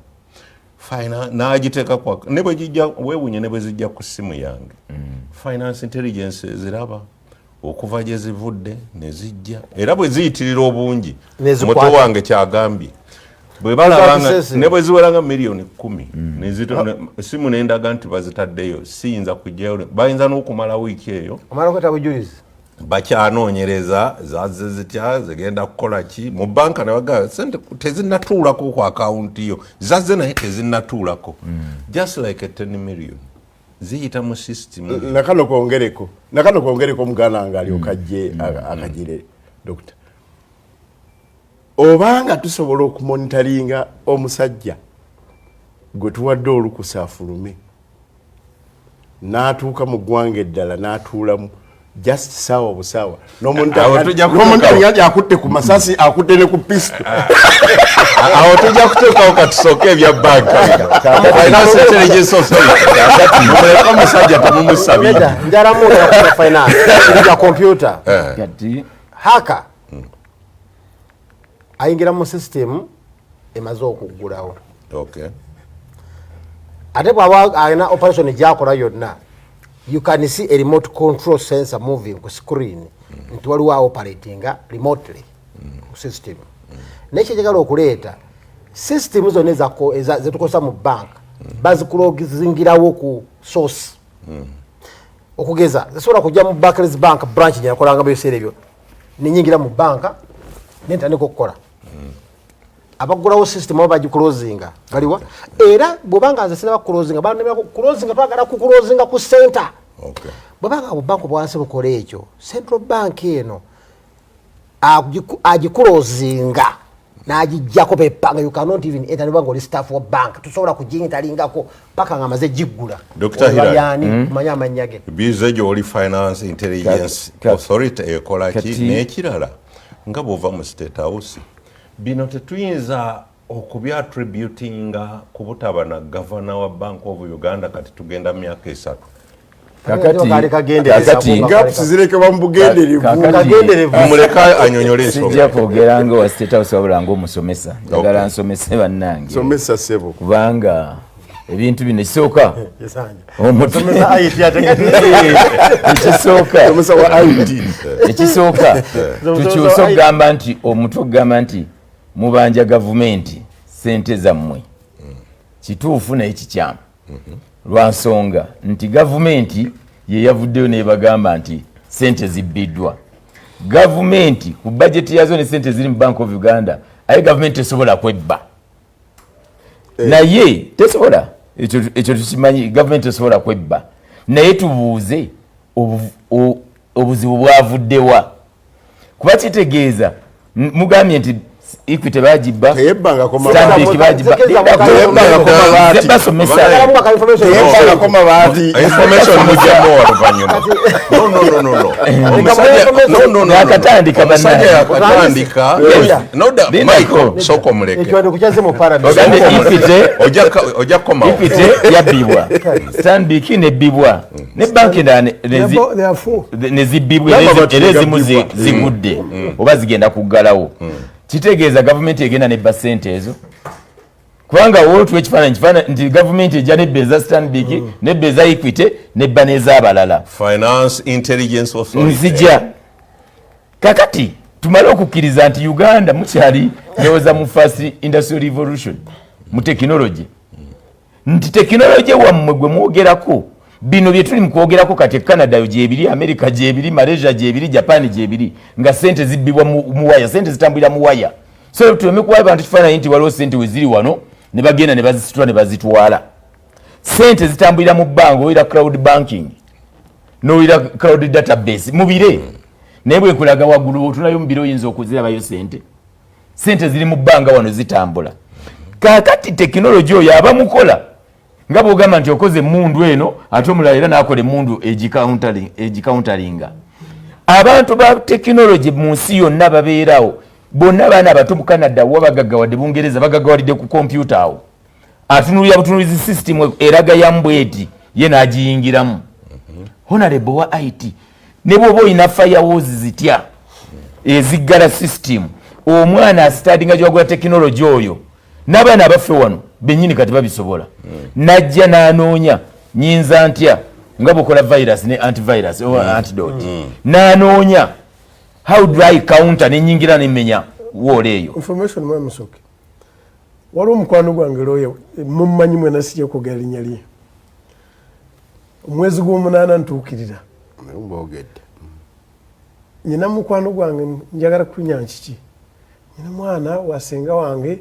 N'agiteeka kwa ne bwe gijja, weewuunye ne bwe zijja ku ssimu yange, Finance Intelligence eziraba okuva gye zivudde ne zijja, era bwe ziyitirira obungi, Nezikwata. muto wange kyagambye, bwe balaba nga Zakisese. ne bwe ziwera nga 10,000,000 esimu nendaga nti bazitaddeyo, siyinza kujjayo, bayinza n'okumala wiiki eyo Omala kweta bujulizi. Bakyanoonyereza zazze zitya, zigenda kukola ki mu banka, ne bagamba sente tezinnatuulako ku akawunti yo, zazze naye tezinnatuulako, just like a 10 million ziyita mu system. Nakano kwongereko muganda wange alyoka ajje akagire. Dokita, obanga tusobola okumonitoringa omusajja gwe tuwadde olukusa afulume n'atuuka mu ggwanga eddala n'atuulamu just saawa busaawa, Awo tujja kutuukawo. n'omonitoringa akutte ku masasi, akutte ne ku pistol. Awo tujja kutuukawo, katusooke ebya banka bino. Finance Intelligence Authority, mumuleke omusajja, temumusabye. Nedda, njalamu ya finance ya computer. Kati Hacker ayingira mu system emaze okuggulawo. Ate bwaba alina operation gyakola yonna, you can see a remote control sensor moving ku screen nti waliwo aoperatinga remotely ku system. Naye kyenjagala okuleeta, system zonna zetukozesa mu bank baziclosingirawo ku source. Okugeza, zisobola kujja mu Barclays Bank branch gyenakolanga mu biseera ebyo, nenyingira mu banka nentandika okukola, abaggulawo system aba bagiclosinga baliwa? Era bwobanga nze sinaba kuclosinga, closinga, twagala kuclosinga ku center. Bwebanga bubanka bwansi bukola ekyo, central bank eno agiclosinga n'agijjako pepanga, you cannot even enter, nobanga oli staff wa bank tusobola kugienteringako paka nga amaze giggula. Dr. Hillary. Yani kumanya amannya ge. Bize gyoli, Finance Intelligence Authority ekola ki? N'ekirala, nga bw'ova mu State House, bino tetuyinza okubyattributinga ku butaba na gavana wa Bank of Uganda? Kati tugenda mu myaka 3. Kaali kagendereza. Kakati Gaps zirekebwa mu bugenderevu. Kagenderevu. Mumuleka anyonyole Sijja ensonga. kwogera nga wa State House, wabula ngaomusomesa, njagala nsomese bannange. Somesa, sebo. Kubanga ebintu bino, ekisooka Somesa IT ate kati. Ekisooka, Somesa wa IT. ekisooka, tukyuse okugamba nti omutwe okugamba nti mubanja gavumenti sente zammwe, kituufu naye kikyamu, lwa nsonga nti gavumenti ye yavuddeyo nebagamba nti sente zibbiddwa. Gavumenti ku bajeti yazo ne sente ziri mu Bank of Uganda, aye gavumenti tesobola kwebba, naye tesobola, ekyo tukimanyi, gavumenti tesobola kwebba. Naye tubuuze, obuzibu bwavuddewa? Kuba kitegeeza mugambye nti Equity bagibba, Teyebbangako Stanbic mabaati. bagibba. Teyebbangako mabaati. Nze basomesa. Teyebbangako mabaati. Information mujjamu oluvannyuma. No, no, no, no, no. Omusajja, no, no, no, no. Yakatandika, Omusajja bannange. yakatandika. Yes. No, da, Lindako. Michael, sooka omuleke. Ekiwandiiko kyazze mu parliament. Ogambye Equity Ojja kukomawo. Equity yabbibwa, Stanbic nebbibwa, ne banki endala They are four. nezibbibwa, N'amabaati era ezimu negabbibwa. zigudde oba zigenda kuggalawo. Kitegeeza gavumenti egenda nebba sente ezo, kubanga wotuwa ekifaananyi nti gavumenti ejja nebba eza Stanbic, nebba eza Equity, nebba n'ez'abalala. Finance Intelligence Authority. Nzija kakati tumale okukkiriza nti Uganda mukyali, ndowooza, mu first industrial revolution mu tekinologi, nti tekinologi wammwe gwe mwogerako, bino bye tuli mu kwogerako kati, e Canada yo gyebiri, America gyebiri, Malaysia gyebiri, Japan gyebiri, nga sente zibbibwa mu waya, sente zitambulira mu waya. So tuleme kuwa abantu kifaananyi nti waliwo sente weziri wano ne bagenda ne bazisitula ne bazitwala. Sente zitambulira mu bbanga, oyira cloud banking nowira cloud database mubire, naye bwekulaga waggulu otunayo mubire, oyinza okuzirabayo sente. Sente ziri mu bbanga wano zitambula. Kakati tekinologi oyo abamukola, nga bwogamba nti okoze emundu eno, ate omulala era nakola emundu egicounteringa. Abantu ba tekinologi mu nsi yonna babeerawo bonna, abaana abato mu Canada wa bagaggawadde, Bungereza bagaggawadde ku kompyuta. Awo atunulira butunulizi system eraga yambweti, ye n'agiyingiramu. Honorable wa IT, ne bw'oba olina firewalls zitya eziggala system, omwana asitadinga gyewagula tekinologi oyo n'abaana abaffe wano bennyini kati babisobola. Najja n'anoonya nyinza ntya nga bwokola virus ne antivirus oba antidote, n'anoonya how do I counter, nenyingira nemenya wall eyo. Information, mwe musoke, waliwo omukwano gwange looya, mummanyi mwena, sijja kwogera linnya lye. Omwezi gw'omunaana ntuukirira. Mbogedde. Nyina mukwano gwange, njagala kunya nkiki, nyina mwana wa senga wange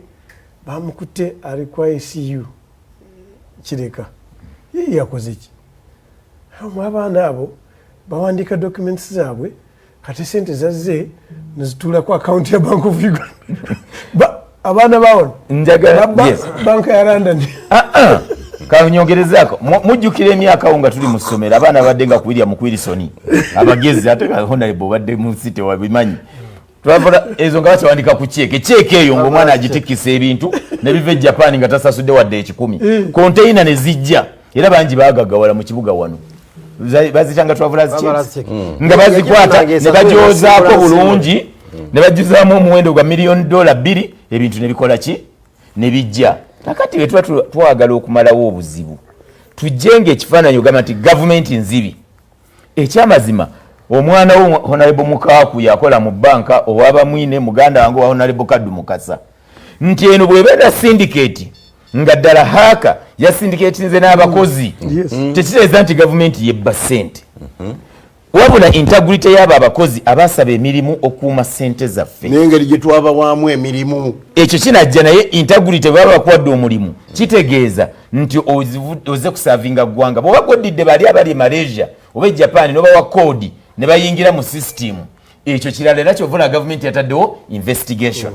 bamukutte, ali ku ICU Kireka. Ye yakoze ki? Mu abaana abo bawandiika documents zaabwe, kati sente zazze nezituula ku akawunti ya Bank of Uganda. Abaana bawona. Njagala yes. Banka ya London. Ah, ah. Kanyongerezaako, mujjukira emyaka awo nga tuli mu ssomero, abaana badde nga kuwirya mu kwirisoni abagezi, ate nga honorable obadde mu nsi tewabimanyi. Twavola ezo nga bakyawandika ku cheque, cheque eyo ng'omwana agitikkisa ebintu ne biva e Japan nga tasasudde wadde 100, konteina ne zijja, era bangi baagaggawala mu kibuga wano. Bazitanga travelers Travelers checks. Check. Nga bazikwata Yagifunanga ne bagyozaako esasula. bulungi ne bajjuzaamu omuwendo gwa miliyoni $2, ebintu ne bikola ki, ne bijja. Kakati bwe tuba twagala okumalawo obuzibu, tujje nga ekifaananyi ogamba nti gavumenti nzibi. Ekyamazima, omwana wo Honorable Mukaaku yakola mu banka, owaba mwine muganda wange owa Honorable Kaddu Mukasa, nti eno bw'ebeera syndicate nga ddala hacker yasindicatinze n'abakozi, tekitegeeza nti gavumenti yebba ssente, wabula integrity y'abo abakozi abasaba emirimu okuuma ssente zaffe. N'engeri gye twabawaamu emirimu. Ekyo kinajja, naye integrity, bwe baba bakuwadde omulimu kitegeeza nti oze kusavinga ggwanga. Bw'oba goddidde bali abali e Malaysia oba e Japan nobawa code ne bayingira mu system, ekyo kirala. Era kyovula gavumenti yataddewo investigation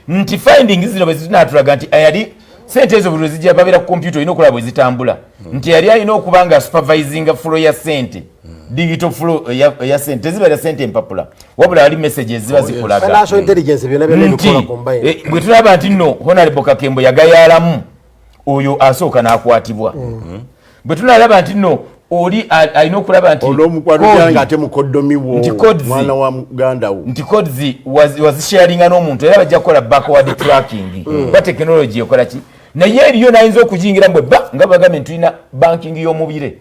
nti findings zino bwe zinatulaga nti yali sente ezo buli lwezijja babeera ku kompyuta, olina okulaba bwe zitambula, nti yali alina okuba nga supervisinga flow ya sente, digital flow eya sente. Tezibeera sente empapula, wabula wali messages ziba zikulaga Financial intelligence, byonna byonna nti ebikola combine. Bwe tulaba nti nno Honorable Kakembo yagayaalamu, oyo asooka n'akwatibwa. Bwe tunalaba nti nno oli alina okulaba nti olw'omukwano gyange ate mukoddomi wo, Nti codes- mwana wa muganda wo. Nti codes wazisharinga n'omuntu, era bajja kukola backward tracking ba technology ekola ki. Naye eriyo nayinza okuyingira mbwe ba nga bagambye nti tulina banking y'omubire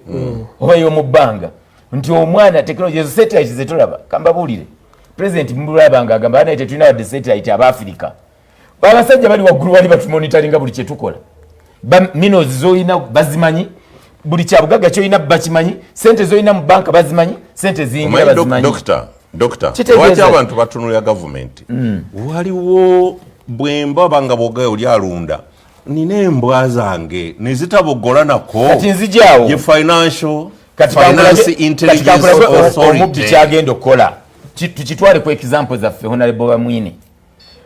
oba y'omu bbanga, nti omwana technology ezo satellite zetulaba. Kambabuulire, president mulaba nga agamba naye tetulina wadde satellite. Abaafirika abasajja bali waggulu wali batumonitoringa buli kyetukola. Minos zolina bazimanyi, buli kyabugagga kyolina bakimanyi, sente zolina mu banka bazimanyi, sente ziyingira Omanyi bazimanyi. Dokita, Kitegeeza lwaki ki? abantu batunulira gavumenti? Waliwo bwemba banga bwogayo oli alunda, nina embwa zange nezitabogola nako. Kati nzijaawo. Ye financial Kati Finance kati Intelligence kankulage omubbi Authority. kyagenda okukola. Tukitwale ku example zaffe, Honorable Bamwine.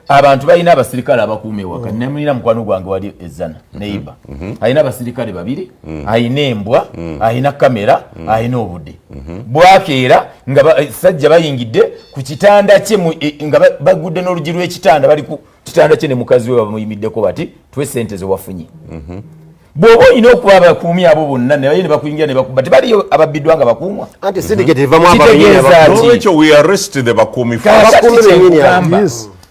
Abantu balina abasirikale abakuuma ewaka. Nemulina mukwano gwange wali ezana neiba, alina abasirikale babiri, alina embwa, alina kamera, alina obudde bwakeera nga sajja bayingidde ku kitanda kye nga bagudde n'oluggi lw'ekitanda, bali ku kitanda kye ne mukazi we, bamuyimiddeko bati, "Tuwe sente zewafunye." Bw'oba olina okuba abakuumi abo bonna ne baye ne bakuyingira ne bakuba, tebaliyo ababbiddwa nga bakuumwa. Anti syndicate evamu Kitegeeza ababenyini. ki? Nolwekyo we arrest the bakuumi first. Kakati Abakuumi bennyini abo. kyenkugamba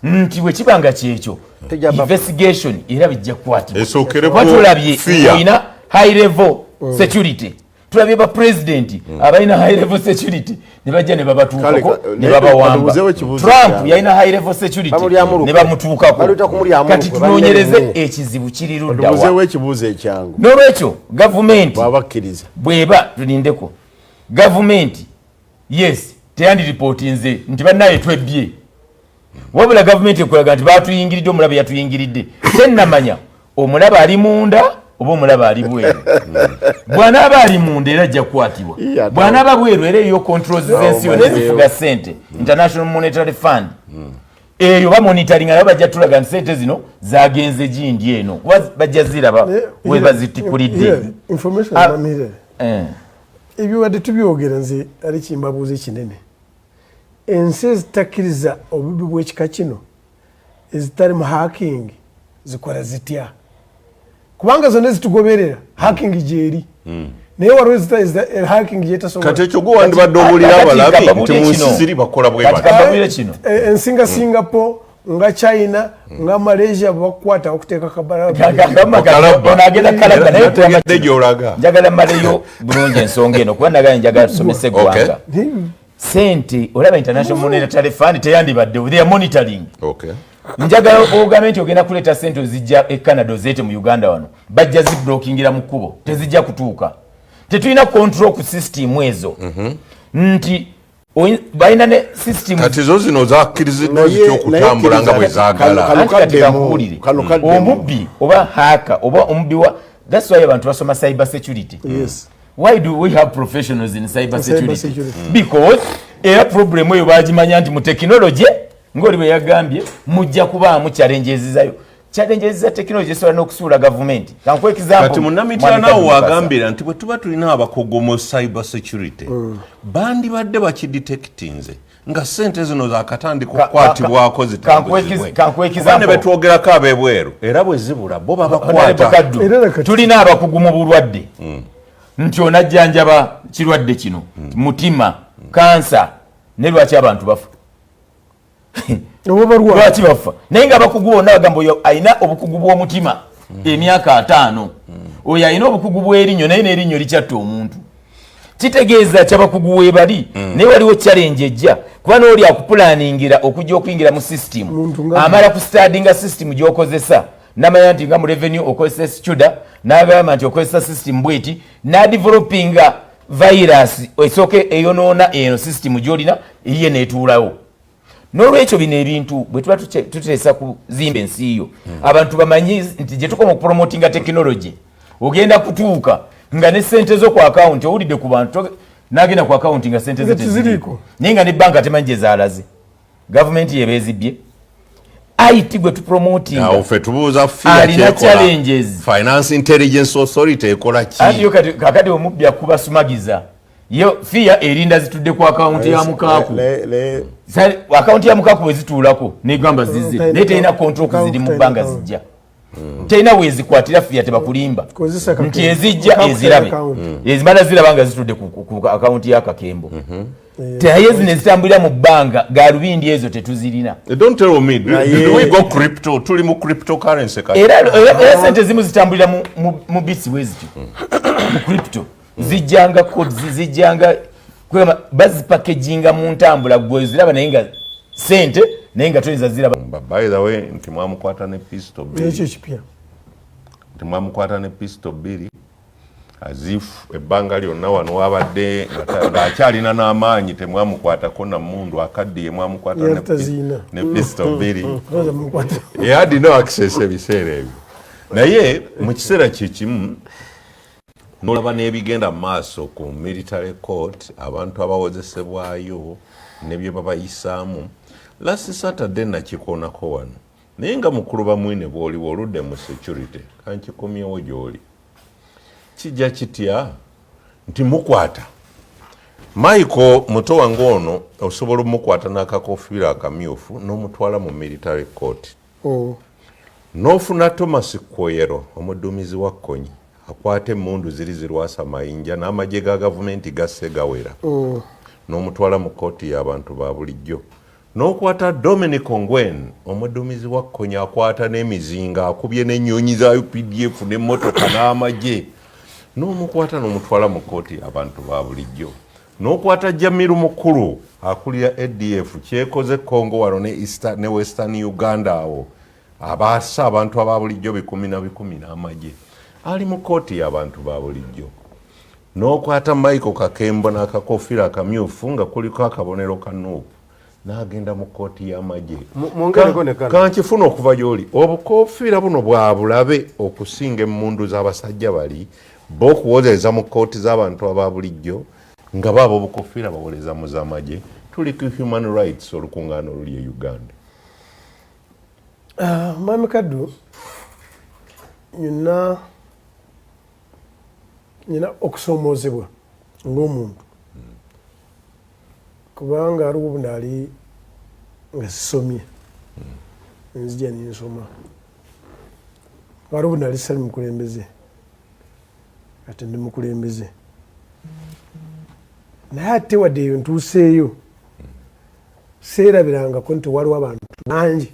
nti bwe kiba nga kyekyo, investigation era bijja kukwatibwa. Esookere Kuba ku tulabye fear. olina high level security, tulabye ba president abalina high level security ne bajja ne babatuukako Kale, ne babawamba. katubuuzeewo ekibuuzo Trump kyange. yalina high level security Bamulyamu ne lukwe. bamutuukako. Baluyita kumulyamu Kati lukwe, tunoonyereze balina ekizibu kiri luddawa. Katubuuzeewo ekibuuzo ekyangu. N'olwekyo gavumenti bw'abakkiriza bweba, tulindeko, gavumenti yes teyandiripootinze nti bannaye twebbye, wabula gavumenti ekulaga nti batuyingiridde, omulabe yatuyingiridde. Tennamanya omulabe ali munda oba omulabe ali bweru. Bw'anaaba ali munda era ajja kukwatibwa, Iya, bw'anaaba bweru era eriyo controls z'ensi yonna ezifuga sente, International Monetary Fund eyo bamonitoringa, nabo bajja tulaga nti sente zino zagenze gindi eno, kuba bajja ziraba we bazitikulidde. Information Ah. mamire. Ebyo wadde tubyogera, nze ali kimbabuuza ekinene. Ensi ezitakkiriza obubbi bw'ekika kino, ezitali mu hacking, zikola zitya? Kubanga zonna ezitugoberera hacking gyeri, naye waliwo hacking gyetasobola. Kati ekyo gwe wandibadde obuulira Kati abalabi nti kababuulire mu nsi kino. ziri bakola bwe Kati bati. kababuulire kino. Ensi nga Singapore, nga China, nga Malaysia, bakukwata bakuteeka kabala. Kalabba. Ono agenda kalabba, naye Nategedde gy'olaga. Njagala mmaleyo bulungi ensonga eno, kuba nagala njagala tusomese eggwanga. Sente olaba International Monetary Fund teyandibadde, they are monitoring. Njagala ogambe nti ogenda kuleeta sente ozijja e Canada ozeete mu Uganda, wano bajja ziblockingira mu kkubo, tezijja kutuuka. Tetulina control ku system ezo nti balina ne system. Kati zo zino zakkiriziddwa zitya okutambula nga bwe zaagala? Kano Anti kati kaddemu, kankubuulire. Kano kaddemu. Omubbi oba hacker oba omubbi wa, that's why abantu basoma cyber security. Why do we have professionals in cyber Cyber security? security. Because era problem eyo bagimanya nti mu technology, ng'oli bwe yagambye, mujja kubaamu challenges zayo, challenges za technology esobola n'okusuula gavumenti. Kankuwa example. Kati munnamityanawo wagambira nti bwe tuba tulina abakugu mu cyber security, bandibadde bakidetectinze nga sente zino zakatandika okukwatibwako zitambuzibwe. Kankuwe Kuba ne example. betwogerako ab'ebweru, era bwe zibula bo Honorable babakwata. Kaddu, Era nakati- tulina abakugu mu bulwadde nti onajjanjaba kirwadde kino, mutima, kansa, ne lwaki abantu bafa? Oba balwala. Lwaki bafa? Naye nga abakugu bonna bagamba oyo alina obukugu bw'omutima emyaka 50, oyo alina obukugu bw'erinnyo, naye n'erinnyo likyatta omuntu. Kitegeeza kyabakugu weebali, naye waliwo challenge ejja kuba n'oli akupulaningira okujja okuyingira mu system, Muntu nga- amala kustudyinga system gy'okozesa, namanya nti nga mu revenue okozesa SCHUDA, n'agamba nti okozesa system bweti, n'adevelopinga virus esooka eyonoona eno system gy'olina, eyiye n'etuulawo. N'olwekyo bino ebintu bwe tuba tuteesa kuzimba ensi yo, abantu bamanyi nti gye tukoma okupromotinga technology, ogenda kutuuka nga ne sente zo ku akawunti, owulidde ku bantu n'agenda ku akawunti nga sente ze Nga teziriiko. teziriiko, naye nga ne banka temanyi gye zaalaze, gavumenti yeba ezibbye. IT gwe tupromotinga Awo ffe tubuuza FIA alina kyekola. challenges. Finance Intelligence Authority ekola ki? Anti yo kati kakati omubbi akubasumagiza, yo FIA erinda zitudde ku akawunti ya mukaaku. Akawunti ya mukaaku bwe zituulako negamba zize, naye terina control ku ziri mu bbanga zijja, terina wezikwatira FIA, tebakulimba. Kozesa Kakembo. Nti ezijja Mukaaku ezirabe, terina account. ezimala ziraba nga zitudde ku akawunti ya Kakembo. Naye zino ezitambulira mu bbanga, galubindi ezo tetuzirina. Don't tell me, do we go crypto? Tuli mu cryptocurrency kati. Era sente zimu zitambulira mu bits bwe zityo, mu crypto zijjanga codes, zijjanga kwegamba bazipackaginga mu ntambula gwe ziraba, naye nga sente, naye nga toyinza ziraba. But by the way, nti mwamukwata ne pistol bbiri. Ekyo kipya. Nti mwamukwata ne pistol bbiri, as if ebbanga lyonna wano wabadde ng'akyalina n'amaanyi, temwamukwatako na mundu akaddiye, mwamukwata Yali taziina. ne pistol bbiri. Toza mukwata. He had no access ebiseera ebyo, naye mu kiseera kyekimu nolaba n'ebigenda mu maaso ku military court, abantu abawozesebwayo ne bye babayisaamu. Last Saturday nakikoonako wano, naye nga mukulu Bamwine bw'oliwo oludde mu security, kankikomyewo gy'oli. Kijja kitya nti mukwata Michael muto wange ono, osobola omukwata n'akakofiira akamyufu n'omutwala mu military court, n'ofuna Thomas Kwoyero, omuduumizi wa Kony, akwata emmundu ziri zirwasa mayinja n'amagye ga gavumenti gasse gawera, n'omutwala mu kooti y'abantu ba bulijjo, n'okwata Dominic Ongwen, omuduumizi wa Kony, akwata n'emizinga, akubye n'ennyonyi za UPDF n'emmotoka n'amagye, n'omukwata n'omutwala mu kooti y'abantu ba bulijjo, n'okwata Jamiru Mukulu akulira ADF kyekoze Congo wano ne Eastern, ne Western Uganda, awo abaasa abantu aba bulijjo bikumi na bikumi n'amagye, ali mu kooti y'abantu ba bulijjo, n'okwata Michael Kakembo n'akakofiira akamyufu nga kuliko akabonero ka NUP n'agenda mu kooti y'amagye. Mwongereko ne kano. Kankifuna okuva gy'oli, obukofiira buno bwa bulabe okusinga emmundu z'abasajja bali bo okuwozeza mu kooti z'abantu aba bulijjo, nga baaba obukofiira bawoleza mu z'amagye. Tuli ku human rights, olukuŋŋaana oluli e Uganda. Ah, Mwami Kaddu, nyina okusoomoozebwa ng'omuntu. Kubanga aliwo bunaali nga sisomye, nzija nensoma. Waliwo bunaali sali mukulembeze, ate ndi mukulembeze, naye ate wadde eyo ntuuseeyo, seerabirangako nti waliwo abantu bangi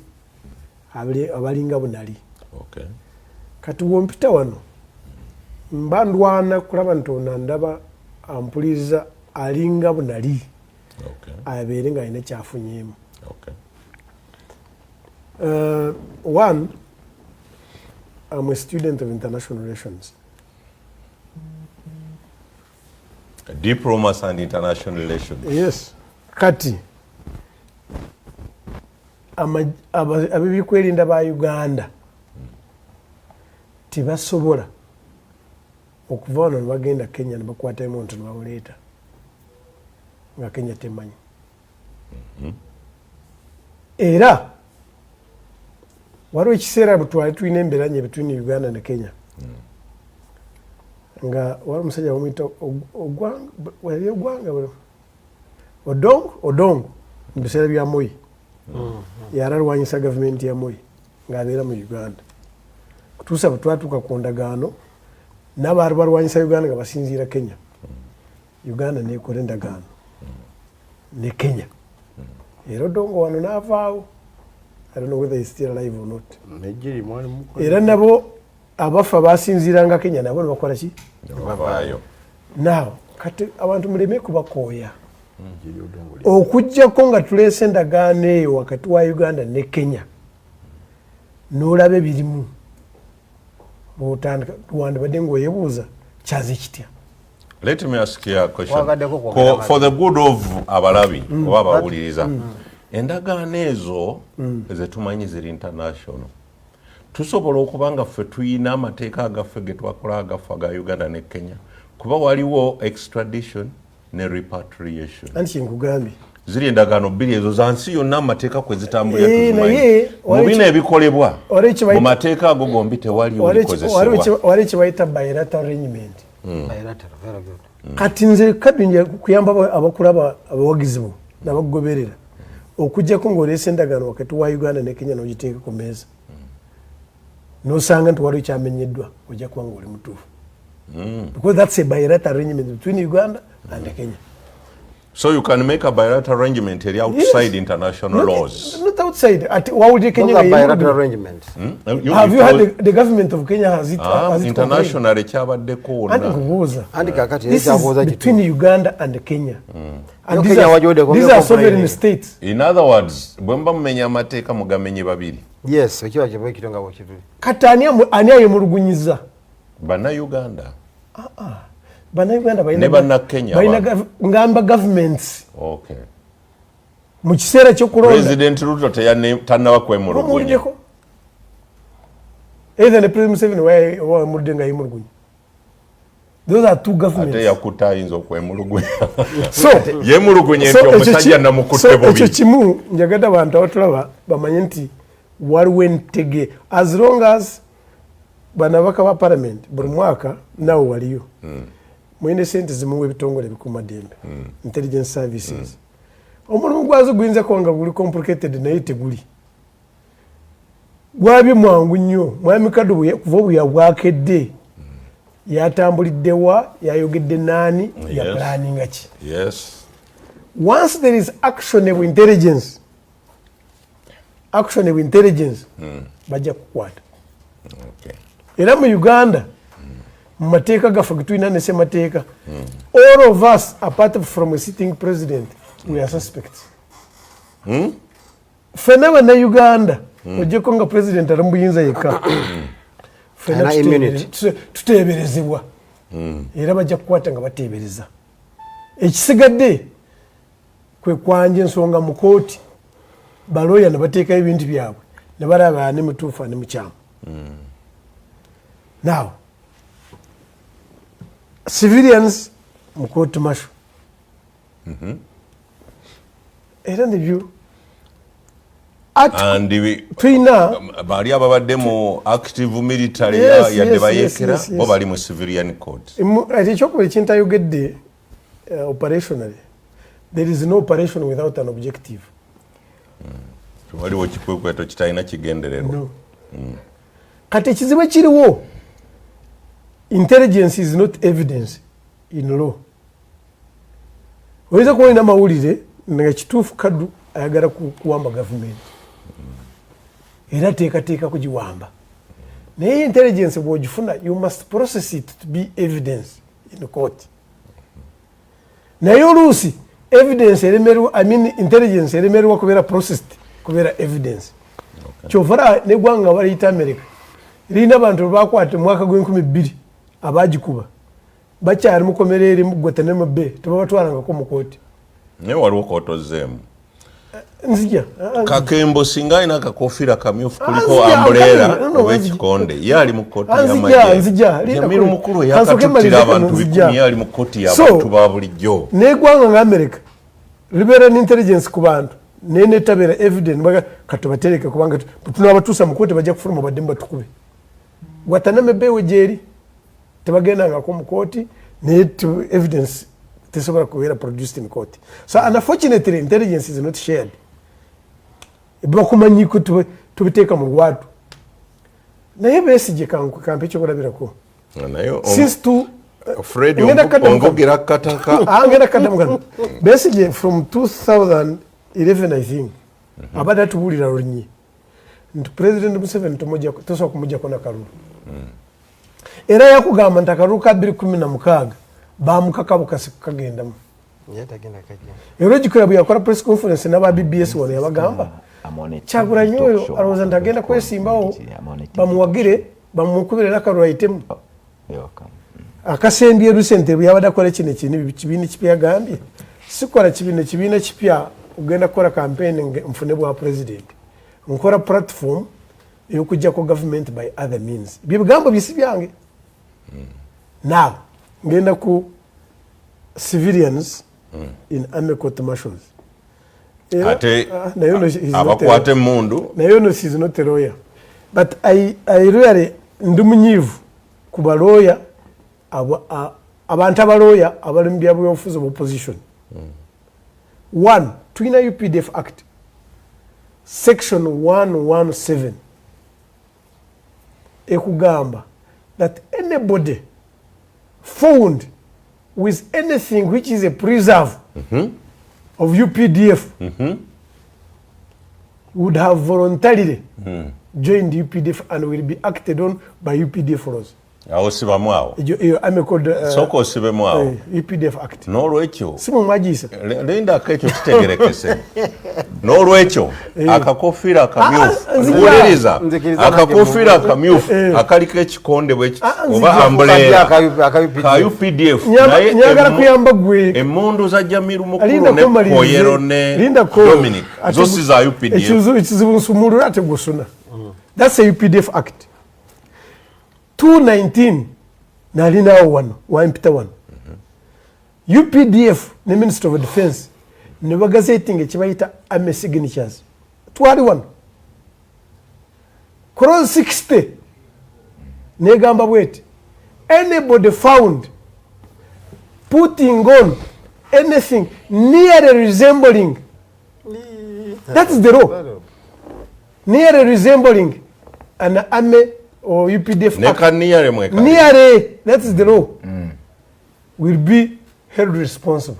abalinga bunali. Kati wompita wano mba ndwana kulaba nti ono ndaba ampuliriza alinga bunali, abeere nga alina kyafunyeemu. One, I'm a student of international relations. Diplomacy and international relations. Yes. Kati ab'ebyokwerinda ba Uganda tebasobola okuva wano ne bagenda Kenya ne bakwatayo omuntu ne bamuleeta nga Kenya temanyi. Era waliwo ekiseera bwe twali tulina emberanye between Uganda ne Kenya, nga waliwo omusajja bamuyita wali Ogwanga, Odongo, mu biseera bya Moi, yali alwanyisa gavumenti ya Moi ng'abeera mu Uganda, kutuusa bwe twatuuka ku ndagaano n'abaali balwanyisa Uganda nga basinziira Kenya. Uganda nekola endagaano ne Kenya, era Odongo wano n'avaawo. I don't know whether he's still alive or not. Era nabo abafa basinziiranga Kenya, nabo ne bakola ki? Bavaayo. Now kati abantu muleme kubakooya, okugjako nga tuleese endagaano eyo wakati wa Uganda ne Kenya n'olaba ebirimu, lwotandika wandibadde ng'oyebuuza kyaze kitya. Let me ask you a question. Wagaddeko kwogera. For the good of abalabi oba abawuliriza, endagaano ezo zetumanyi ziri international, tusobola okuba nga ffe tuyina amateeka agaffe ge twakola agaffe aga Uganda ne Kenya? Kuba waliwo extradition ne repatriation. Anti kyenkugambye. Ziri endagaano bbiri ezo za nsi yonna, amateeka kwe zitambulira Eh, tuzimanyi. naye Mu bino ebikolebwa waliwo kye mu bayita- mateeka ago gombi tewali bikozesebwa. Waliwo kye bayita bilateral arrangement. Bilateral, very good. Kati nze kadunja kuyamba abakulaba, abawagizi bo nabakugoberera, okugjako ng'oleese endagaano wakati wa Uganda ne Kenya n'ogiteeka ku meeza nosanga nti waliwo kyamenyeddwa, ojja kuba nga oli mutuufu, because that's a bilateral arrangement between Uganda and Kenya. So you can make a bilateral arrangement eri outside international laws? Not outside. Ati wawulire Kenya Those are nga bilateral yemulugunya. arrangements. Have you heard the government of Kenya has it, has it complained? International ekyabaddeko Anti wonna. nkubuuza. Anti kakati This is ekyabuuza between Uganda and Kenya. And Yo these Kenya are, wajiwedde these are sovereign complaining. states. In other words, bwe muba mumenya amateeka, mugamenye babiri. Yes, ekiba kiba ekito nga bwekituli. Kati ani ayemulugunyiza? Bannayuganda. Bannayuganda balina Ne Bannakenya balina ngamba governments mu kiseera ky'okulonda. President Ruto tannaba kwemulugunya. Bamuwuliddeko either ne President Museveni wamulidde nga yemulugunya? Those are two Ate governments. yakutte ayinza okwemulugunya. So Yemulugunye nti omusajja namukutte so ekyo bubi. kimu njagadde abantu abatulaba bamanye nti waliwo entege, as long as banabaka ba parliament buli mwaka nawe waliyo mulina sente zimuwa ebitongole ebikuumaddembe, intelligence services, omulimu gwazo guyinza kuba nga guli complicated, naye teguli gwabye mwangu nnyo. Mwami Kadu kuva obuya bwakedde yatambuliddewa, yayogedde naani, yapulaninga ki? Once there is actionable intelligence, actionable intelligence, bajja kukwata. Era mu Uganda, mu mateeka gaffe getulina ne semateeka, all of us apart from a sitting president, we are suspects. Ffenna Bannayuganda, ojjeko nga president ali mu buyinza yekka, ffenna Alina immunity. tuteeberezebwa, era bajja kukwata nga bateebereza. Ekisigadde kwe kwanja ensonga mu kooti, balooya ne bateekayo ebintu byabwe ne balaba ani mutuufu, ani mukyamu. Now civilians mu court martial, era nebyo And tulina bali ababadde mu active military, yadde bayeekera, bo bali mu civilian court. Ate ekyokubiri kyentayogedde, operationally There is no operation without an objective. Waliwo kikwekweto kitalina kigendererwa. No. Kati ekizibu ekiriwo, intelligence is not evidence in law. Oyinza kuba olina amawulire nga kituufu Kaddu ayagala kuwamba gavumenti, era ateekateeka kugiwamba, naye intelligence bw'ogifuna, you must process it to be evidence in court. Naye oluusi evidence eremerwa, I mean intelligence eremerwa kubeera processed kubeera evidence. Kyova neggwanga baliyita America lirina abantu bakwata omwaka gw'enkumi bbiri, abagikuba bakyali mukomera eri mu Guantanamo Bay, tebabatwalangako mu kooti. Naye waliwo kootozeemu. Nzija. Kakembo singa alina akakofiira kamyufu kuliko Nzija, umbrella no, no, oba nzija. ekikonde, ye ali mu kooti Nzija, y'amagye. nzija. Linda Jamiru Mukulu kansooke eyakatuttira mmalirize abantu kano, nzija. 1000, ye ali mu kooti So, y'abantu ba bulijjo. Neggwanga nga America libeera ne intelligence ku bantu, naye netabeera evident. Baga katubatereke kubanga tunabatuusa mu kooti bajja kufuluma baddemu batukube. Guantanamo Bay we gyeri, tebagendangako mu kooti, naye evidence tesobola kubeera produced in court. So unfortunately intelligence is not shared. Bakumanyiko tubiteeka mu lwatu, naye Besigye kampe ekyokulabirako. Naye Since two Fred, Ngenda kaddamu. onvugira kataka. Ah, ngenda kaddamu kano. Besigye from 2011, I think, abadde atubuulira lunye nti President Museveni tosobola kumugjako nakalulu. Era yakugamba nti akalulu ka 2016 bamukaka bukasi kukagendamu. Ye tagenda kajja. Era ojjukira bwe yakola press conference n'aba BBS wano, yabagamba Kyagulanyi oyo alowooza nti agenda kwesimbawo bamuwagire, bamukubire nakalulu ayitemu. Akasembye recent bwe yabadde akola kino ekintu kibiina kipya, yagambye sikola kibiina, ekibiina kipya ogenda kukola campaign nfune bwa president, nkola platform ey'okuggyako government by other means. Bye bigambo bisi byange. Now ngenda ku civilians in army court martials. Ate Naye ono is not a- abakwata emmundu. Naye ono is not a lawyer, but I really ndi munyiivu ku balooya abantu abalooya abali mu byabyobufuzi obu opposition. One, tulina UPDF Act section 117 ekugamba that anybody found with anything which is a preserve of UPDF would have voluntarily joined UPDF and will be acted on by UPDF laws. Awo sibamu awo. Eyo army code, Sooka osibemu awo. UPDF Act. N'olwekyo Si mwe mwagiyisa? Lindako, ekyo kitegerekese. N'olwekyo akakofiira akamyufu, Ah, nzija. wuliriza, Nzikiriza nange. akakofiira akamyufu akaliko ekikonde bwe Ah, nzija. oba umbrella Aka UPDF. ka UPDF, naye Nyagala kuyamba gwe. Emmundu za Jamiru Mukulu Linda ne ko malirize. Koyero ne Linda ko. Dominic Ate zo si za UPDF. Ekizibu nsumulula ate gwosuna. That's a UPDF Act 219. Nalinawo wano wampita wano, UPDF ne Minister of Defense ne bagazettinga ekibayita army signatures. Twali wano, clause 60 negamba bweti: anybody found putting on anything nearly resembling, that is the law, nearly resembling an army or UPDF Ne act, kaniyale mwekali. Nearly, that is the law, will be held responsible.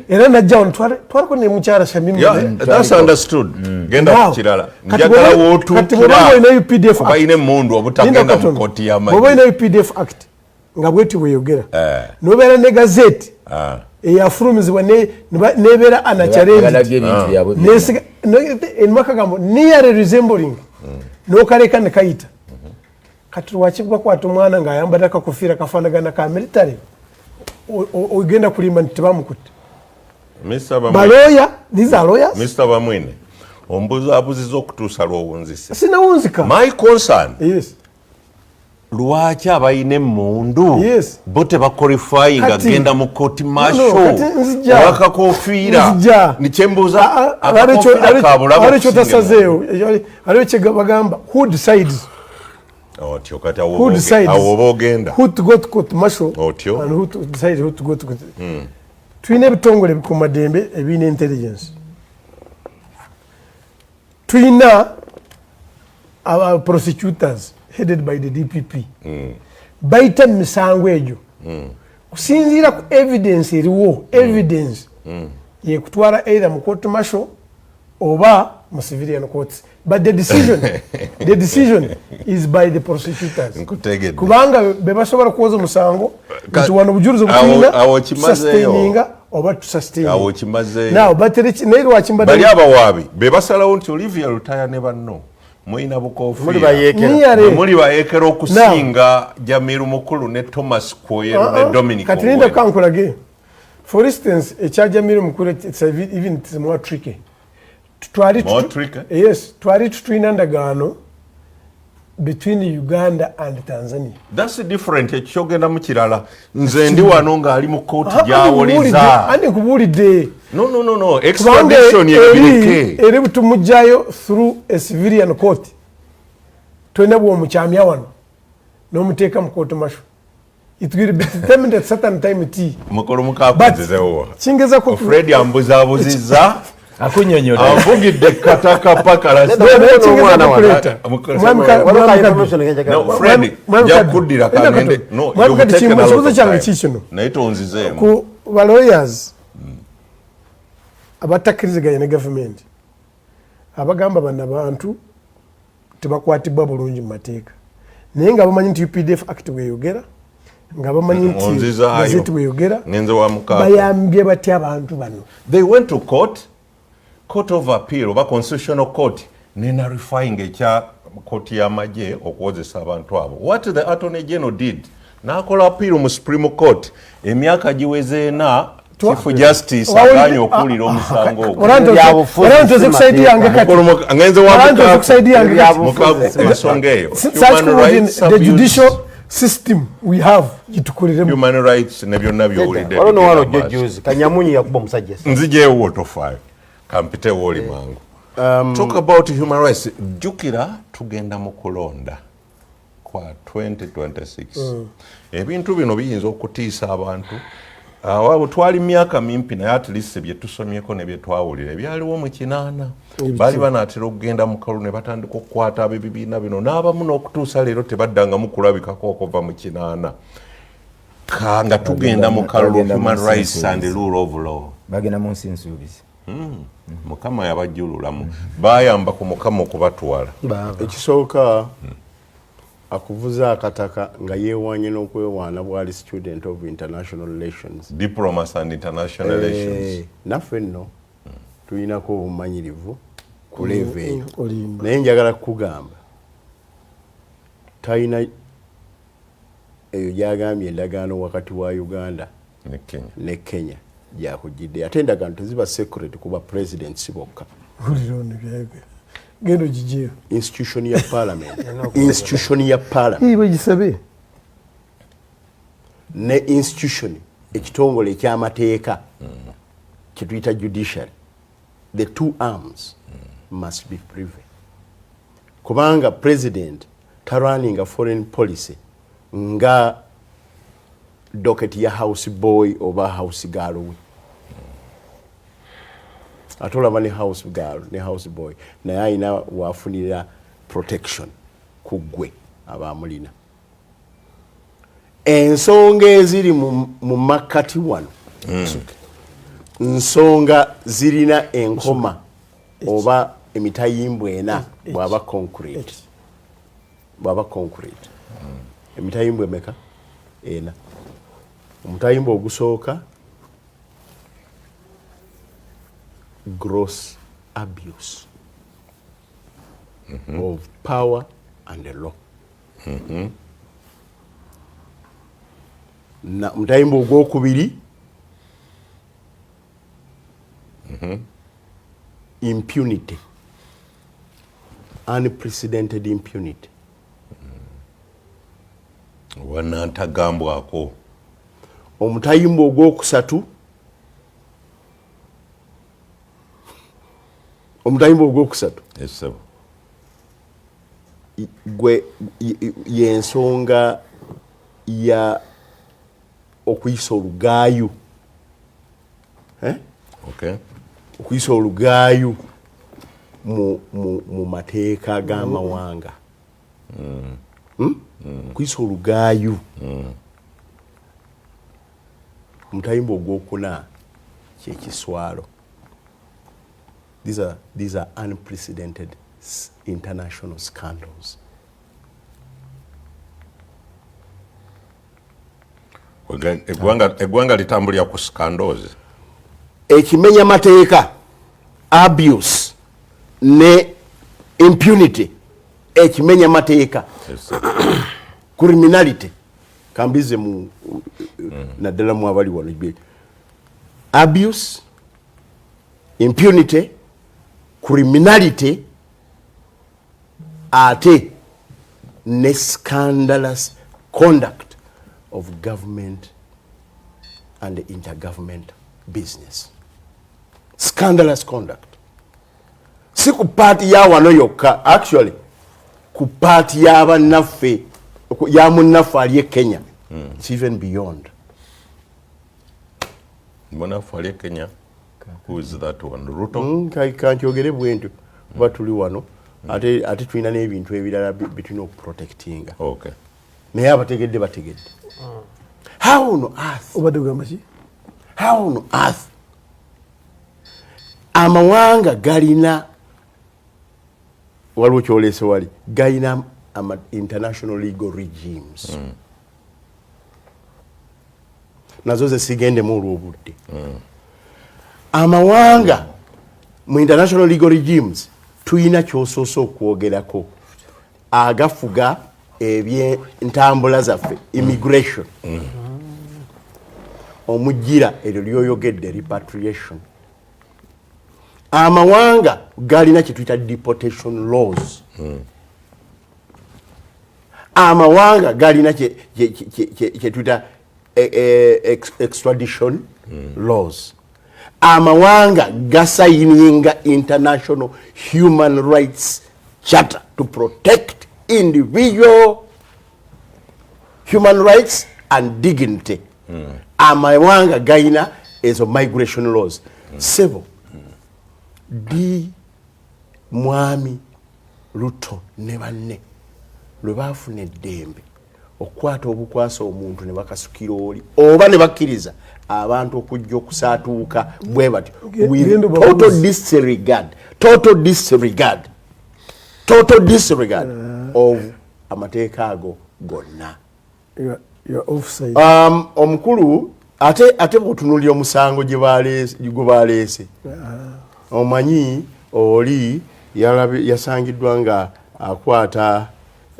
Era najja wano twaliko ne mukyala Shamimu. Yeah, that's understood. Genda Now, ku kirala. kati Njagala kati bw'oba olina UPDF wootuukira Act, balina emmundu Linda obutagenda mu katono. kooti Bw'oba y'amagye. olina UPDF Act nga bweti bweyogera, nobeera ne gazette eyafulumizibwa nebeera Balaga unchallenged, ebintu byabwe. Erimu akagambo nearly resembling, nokaleka nekayita. Kati lwaki bakwata omwana ng'ayambadde akakofiira kafaanagana ka military, ogenda kulimba nti tebamukutte? Mr. Bamwine, Balooya, these are lawyers. Mr. Bamwine, ombuzaabuziza okutuusa lw'owunzise. Sinawunzika. My concern, yes, lwaki abalina emmundu bo tebaqualifyinga genda mu kooti No, martial kati nzija. olwakakofiira? Nzija. Nikyembuuza, Ah, ah, akakofiira kabulabe waliwo okusinga kyotasazeewo, waliwo kye bagamba who decides, Otyo kati awo who decides awo oba ogenda. who to go to court martial Otyo. and who to decide who to go to court. Tulina ebitongole ebikuumaddembe ebirina intelligence, tulina aba prosecutors headed by the DPP. Bayita mu misango egyo kusinziira ku evidence eriwo. Evidence yekutwala either mu court martial oba mu civilian courts, but the decision is by the prosecutors. Nkutegedde. Kubanga be basobola kuwoza omusango nti wano obujulizi Awo- awo butulina kimazeeyo. tusustaininga oba tusustain. Awo kimazeeyo. Now, but naye lwaki mbadde Bali abawaabi be basalawo nti Olivia Lutaya ne banno mulina Muli bukofiira, bayeekera. Niyare. muli bayeekera okusinga Jamiru Mukulu ne Thomas Kwoyero ne Dominic Kati linda. Ongwen. Kankulage, for instance, ekya Jamiru Mukulu, it's even it's more tricky. Twali More tricky? Yes, twali tutulina ndagaano between Uganda and Tanzania. That's different, ekyogendamu kirala. Nze ndi wano ng'ali mu kooti gyawoleza. Andi nkubuulidde. No, no, no, no. Kubanga Extradition eri ebireke. Eri tumugjayo through a civilian court. Tolina bwomukyamya wano n'omuteeka mu court martial. It will be determined at certain time t Mukulu mukakunzizewo. Kingezako. Fred ambuzabuzizza. Akunyonyola. Anvugidde kataka paka. Omwana wano. Waliwo ka information kenjagala. No, Fred, nja kuddira kangende. No, you've taken a lot Ekibuzo of kyange time. kikino. Naye tonzizeemu. Ku balawyers abatakkiriziganya ne gavumenti, abagamba bano abantu tebakwatibwa bulungi mu mateeka, naye nga bamanyi nti UPDF Act bweyogera, nga bamanyi nti Onzizaayo. gazeti bweyogera, Ngenze wa mukaaga. bayambye batya abantu bano? They went to court, Court of Appeal oba Constitutional Court, nenullifying ekya kooti y'amagye okuwozesa abantu abo. What the Attorney General did, n'akola appeal mu Supreme Court, emyaka giweze ena, Chief Justice agaanye okuwulira omusango ogwo. Ebyabufuzi Orantoze ku side yange kati. Mukulu ngenze wa Orantoze ku side yange kati. Mukaaku, ensonga eyo Human Sakikumudi, rights the abuse, judicial system we have gitukuliremu. Human rights ne byonna byowulidde Waliwo nowano bigenda jjo maaso. juzi Kanyamunyu yakuba omusajja essimu. Nzijeewo, tofaayo, kampitewo oli mangu. Talk about human rights. Jjukira tugenda mu kulonda kwa 2026. Ebintu bino biyinza okutiisa abantu. Awo twali myaka mimpi, naye at least bye tusomyeko ne bye twawulira ebyaliwo mu 80, baali banaatera okugenda mu kalulu ne batandika okukwata ab'ebibiina bino n'abamu, n'okutuusa leero tebaddangamu kulabikako okuva mu 80. Nga tugenda mu kalulu, Bagenda mu human nsi rights and nsuubizi. rule of law. Bagenda mu nsi nsuubizi. Mukama yabajjululamu, bayamba ku Mukama okubatwala. Ekisooka, akuvuza akataka nga yeewanye n'okwewaana bwali student of international relations. Diplomacy and international relations. Naffe nno tulinako obumanyirivu ku level eyo. Olimba. Naye njagala kukugamba, talina eyo gyagambye endagaano wakati wa Uganda ne Kenya. Ne Kenya gyakugidde, ate endagaano teziba secret kuba presidents bokka. Wulira ono byayogera, genda ogijeyo. Institution ya parliament, institution ya parliament Iwe gisabe. Ne institution, ekitongole ekyamateeka kyetuyita judiciary, the two arms must be privy, kubanga president tarunninga foreign policy nga docket ya house boy oba house girl we. Ate olaba ne house girl ne house boy naye alina wafunira protection ku ggwe abamulina. Ensonga eziri mu makkati wano, nsonga zirina enkoma oba emitayimbwa ena. Bwaba concrete, bwaba concrete, emitayimbwa emeka? Ena. Omutayimbwa ogusooka, gross abuse of power and the law. Na omutayimbwa ogwokubiri, impunity, unprecedented impunity. Wanantagambwako. Omutayimbwa ogwokusatu, omutayimbwa ogwokusatu Esebo. Gwe yensonga ya okuyisa olugaayu. Eh? Okay. Okuyisa olugaayu mu mateeka g'amawanga. Okuyisa olugaayu. Omutayimbwa ogwokuna kyekiswalo. These are unprecedented international scandals. Eggwanga litambulira ku scandals. Ekimenya mateeka, abuse ne impunity, ekimenya mateeka, criminality, kambize mu naddala mu abali wano, abuse, impunity, criminality, ate ne scandalous conduct of government and intergovernment business. Scandalous conduct si ku part ya wano yokka, actually ku part y'abannaffe, ya munnaffe ali e Kenya. It's even beyond. Munnaffe ali e Kenya, who is that one? Ruto? Kankyogere bwe ntyo kuba tuli wano, ate tulina n'ebintu ebirala bitulina okuprotectinga. Naye abategedde bategedde. How on earth? Obadde ogamba ki? How on earth? Amawanga galina, waliwo kyolese wali, galina ama international legal regimes. Nazo ze sigendemu olw'obudde. Amawanga mu international legal regimes tulina kyosoose okwogerako agafuga ebyentambula zaffe, immigration, omugira eryo lyoyogedde, repatriation. Amawanga galina kyetuyita deportation laws. Amawanga galina kyetuyita extradition laws. Amawanga gasayininga International Human Rights Charter to protect individual human rights and dignity. Amawanga galina ezo migration laws. Sebo di Mwami Ruto ne banne lwe baafuna eddembe okukwata obukwasa omuntu ne bakasukira oli oba ne bakkiriza abantu okujja okusaatuuka bwe batyo with Genda total obabuuze. disregard, total disregard, total disregard of amateeka ago gonna. You are offside. Omukulu ate bw'otunuulira omusango gwe baleese, omanyi oli yasangiddwa nga akwata,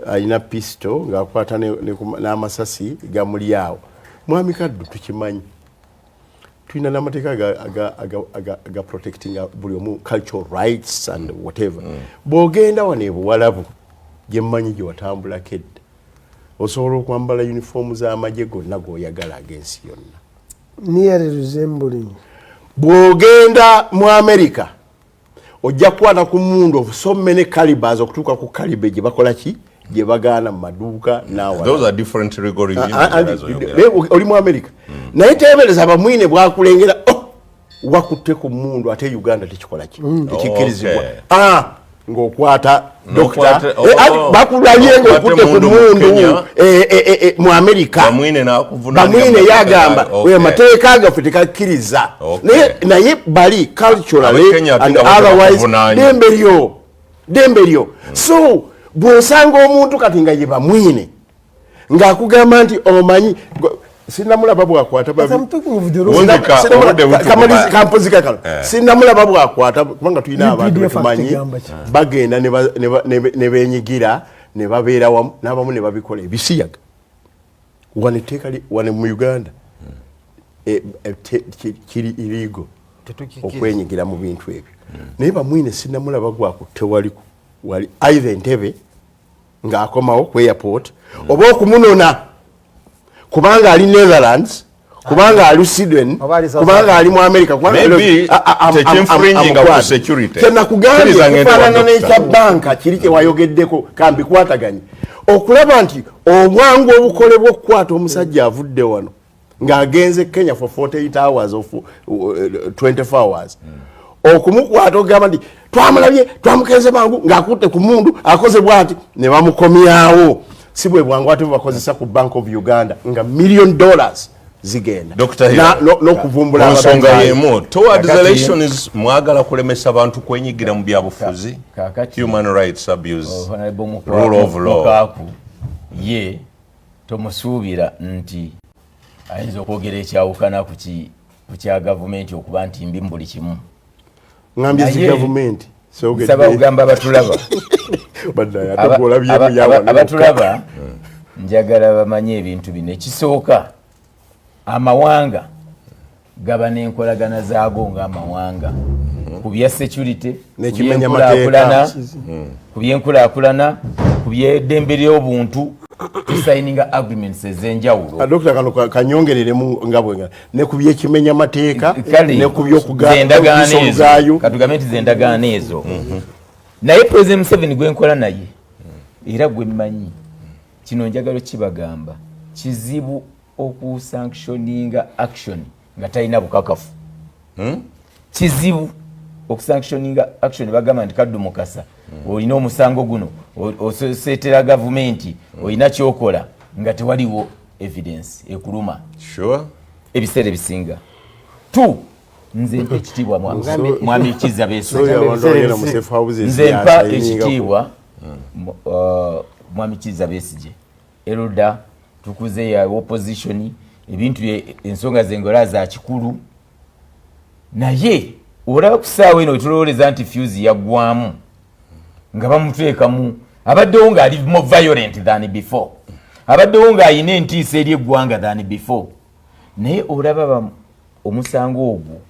alina pisto ng'akwata n'amasasi gamuli awo. Mwami Kaddu, tukimanyi tulina n'amateeka aga protecting buli omu, cultural rights and whatever. Bw'ogenda wano ebuwalabu gye mmanyi gye watambulako edda, osobola okwambala yunifoomu z'amagye gonna g'oyagala ag'ensi yonna. Nearly resembling. Bw'ogenda mu America ojja kukwata ku mundu of so many calibers okutuuka ku caliber gye bakola ki, gye bagaana mu maduuka n'awalala. Those are different legal regimes. Ah, ah, Ezo naye oli mu America, naye teebereza bamwine bwakulengera, oh, wakutte ku mundu, ate Uganda tekikola ki, tekikkirizibwa. Ah, ng'okwata dokita, Oh. bakulabye ng'okutte ku mundu mu mundu Kenya. mu America. Bamwine n'akuvunaanira Bamwine mu yagamba, mateeka. Amateeka gaffe tekakkiriza. Naye bali culturally Ab'e Kenya ate and nga bo otherwise tebakuvunaanye. Dembe lyo, dembe lyo. So bw'osanga omuntu kati nga ye Bamwine ng'akugamba nti omanyi sinamulaba bwakwata But I'm talking of the law. Wundika, obudde butukuba. Kamalizika kano. Sinamulaba bwakwata kubanga tulina abantu UPDF betumanyi ategamba ki? bagenda ne benyigira ne babeera wamu n'abamu ne babikola ebisiyaga. Wano etteeka wano mu Uganda kiri illegal okwenyigira mu bintu ebyo, naye Bamwine sinamulaba gwakutte wali wali either Entebe ng'akomawo ku airport oba okumunona kubanga ali Netherlands, kubanga ali Sweden, Oba ali South kubanga Africa. ali mu America, kubanga Maybe tekinfringinga ku security. Kyenakugambye Kkiriza ngende wa kifaanana doctor. n'ekya banka kiri kyewayogeddeko, kambikwataganye okulaba nti obwangu obukolebwa okukwata omusajja avudde wano Ng'agenze Kenya for 48 hours or 24 hours, okumukwata okugamba nti twamulabye, twamukenze mangu ng'akutte ku mundu, akoze bwati ne bamukomyawo, si bwe bwangu ate bwebakozesa ku Bank of Uganda nga million dollars zigenda. Dr. Hill. N'okuvumbula Mu nsonga ababi. Yemu towards Kakati- elections, mwagala kulemesa abantu kwenyigira mu byabufuzi, Kakati- human rights abuse, Honorable rule of law. Mukaaku ye tomusuubira nti ayinza okwogera ekyawukana ku kya gavumenti okuba nti mbi mu buli kimu. Ngambye zi Naye- gavumenti. Nsaba kugamba abatulaba abatulaba, njagala bamanye ebintu bino. Ekisooka, amawanga gaba n'enkolagana zaago ng'amawanga ku bya security, ku N'ekimenya byenkulaakulana, mateeka. ku byenkulaakulana, ku byeddembe ly'obuntu, tusayininga agreements ez'enjawulo. Dokita, kano kanyongereremu nga bwe ne ku byekimenya mateeka Kale, ne ku ze endagaano ezo byokugaayo. Katugambe nti ze endagaano ezo, naye President Museveni gwenkola naye era gwe mmanyi, kino njagala kibagamba, kizibu okusanctioninga action nga talina bukakafu. Kizibu okusanctioninga action. Bagamba nti Kaddu Mukasa, olina omusango guno, oseetera gavumenti, olina kyokola nga tewaliwo evidence ekuluma. Ebiseera ebisinga t nze mpa ekitiibwa mwami Kizza Besigye. Nze mpa ekitiibwa mwami Kizza Besigye, elder, tukuze ya opposition, ebintu bye, ensonga zengola za kikulu, naye olaba ku ssaawa eno wetulowoleza nti fuse yaggwamu nga bamuteekamu, abaddewo ng'ali more violent than before, abaddewo ng'ayina entiisa eri eggwanga than before, naye olaba omusango ogwo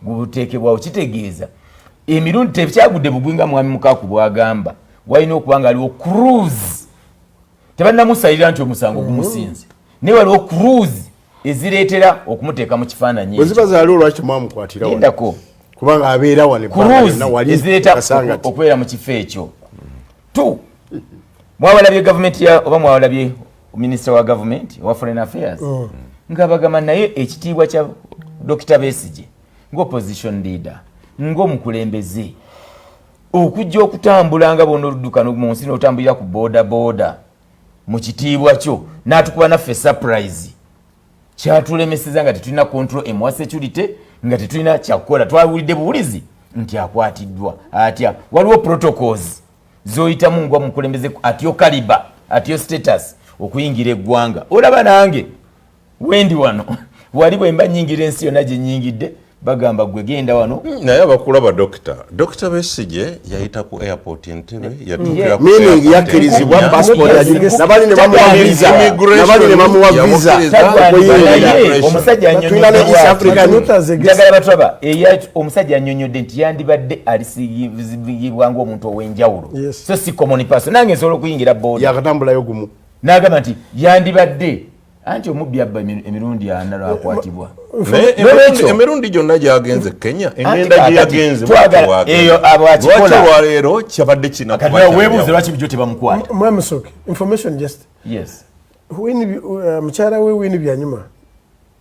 guteekebwawo, kitegeeza emirundi tekyagudde bugwi nga mwami Mukaku bwagamba, walina okuba nga aliwo clues. Tebannamusalira nti omusango gumusinze, naye waliwo clues ezireetera okumuteeka mu kifaananyi. Bwe ziba zaaliwo, lwaki mwamukwatira wano? Lindako. Kubanga abeera wano ebbanga Clues lyonna wali ezireeta Kasangati. okubeera mu kifo ekyo. T mwawalabye gavumenti ya oba mwawalabye minisita wa gavumenti owa foreign affairs nga bagamba, naye ekitiibwa kya Dr Besigye ng'opposition leader, ng'omukulembeze, okujja okutambula nga bona oludduka mu nsi n'otambulira ku boda boda mu kitiibwa kyo, n'atukuba naffe surprise, kyatulemeseza nga tetulina control emuwa security, nga tetulina kyakukola. Twawulidde buwulizi nti akwatiddwa atya. Waliwo protocols zoyitamu ngwa mukulembeze atyo caliber, atyo status, okuyingira eggwanga. Olaba nange wendi wano, wali bwe mba nyingira ensi yonna gye nyingidde, bagamba gwe genda wano. Naye abakulaba, Dokita Besigye yayita ku airport Entebe, yatuukira ku Meaning airport yakkirizibwa Enya. passport. Yes. Nabali ne bamuwa visa, Immigration nabali ne bamuwa visa yamukkiriza. okuyingira. Naye omusajja Tulina ne East African- njagala batulaba, omusajja annyonnyodde nti yandibadde alisibwa ng'omuntu ow'enjawulo, so si common person. Nange nsobola okuyingira boda. Yakatambulayo gumu. N'agamba nti yandibadde anti omubbi abba emirundi ana lwakwatibwa. Naye N'olwekyo- emirundi gyonna gyagenze Kenya, engenda kaakati, gye yagenze, twagala- eyo abo akikola. lwaki olwaleero kyabadde Kati nawe weebuuze lwaki bulijjo tebamukwata. Mwami Soke, information just Yes. Mukyala we Winnie Byanyuma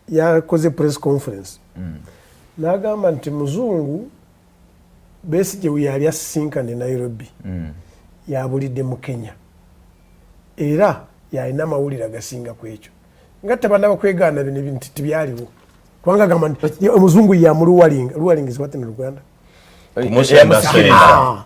yakoze press conference n'agamba nti muzungu Besigye we yali asisinkana e Nairobi yabulidde mu Kenya, era yalina amawulire agasinga ku ekyo, nga tebanaba kwegaana bino ebintu tibyaliwo, kubanga agamba nti omuzungu yamuluwalinga. Luwalinga is what in Luganda? Kumusendasenda.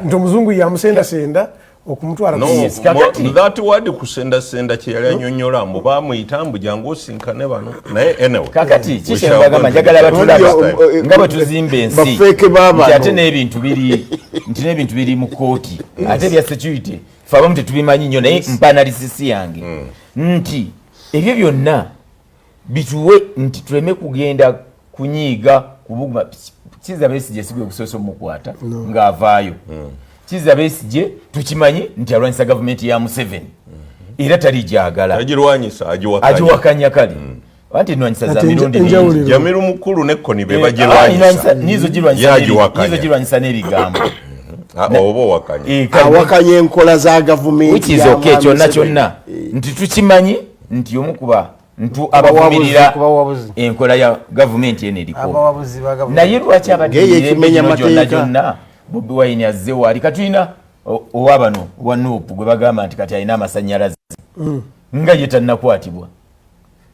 Nti omuzungu yamusendasenda okumutwala No, ku Yes, kakati- that word kusendasenda kye yali anyonnyola, mbu bamuyita mbu jangu osinkane bano, naye anyway, Kakati we shall kikyembagamba, go to njagala the batulaba next time. nga bwe tuzimba ensi, Bafeeke baabano. nti ate n'ebintu biri nti n'ebintu biri mu kooti, ate ebya security fe abamu tetubimanyi nnyo, naye mpa analysis yange nti ebyo byonna bituwe nti tuleme kugenda kunyiiga kubuguma. Kizza Besigye si gwe gusoose omukwata ng'avaayo. Kizza Besigye tukimanyi nti alwanyisa gavumenti ya Museveni era tali gyagala. Agirwanyisa, agiwakanya. Agiwakanya, kale anti enwanyisa za Ate mirundi enjawulo mingi. Jamiru Mukulu ne Koni be Eh, bagirwanyisa. nizo girwanyisa Ye agiwakanya. nizo girwanyisa n'ebigambo. Ah, oba owakanya. Eh, kale, Awakanya enkola za gavumenti which is ya okay Mwami kyonna Museveni. kyonna nti tukimanyi nti omu kuba Ntu abavumirira Kubawabuzi. enkola ya gavumenti eno eriko. Abawabuzi ba gavumenti. Naye lwaki abadde Ng'eyo emirembe ekimenya gino gyonna mateeka. gyonna Bobi Wine azze waali? Katulina owa bano wa NUP gwe bagamba nti kati alina amasanyalaze nga ye tannakwatibwa,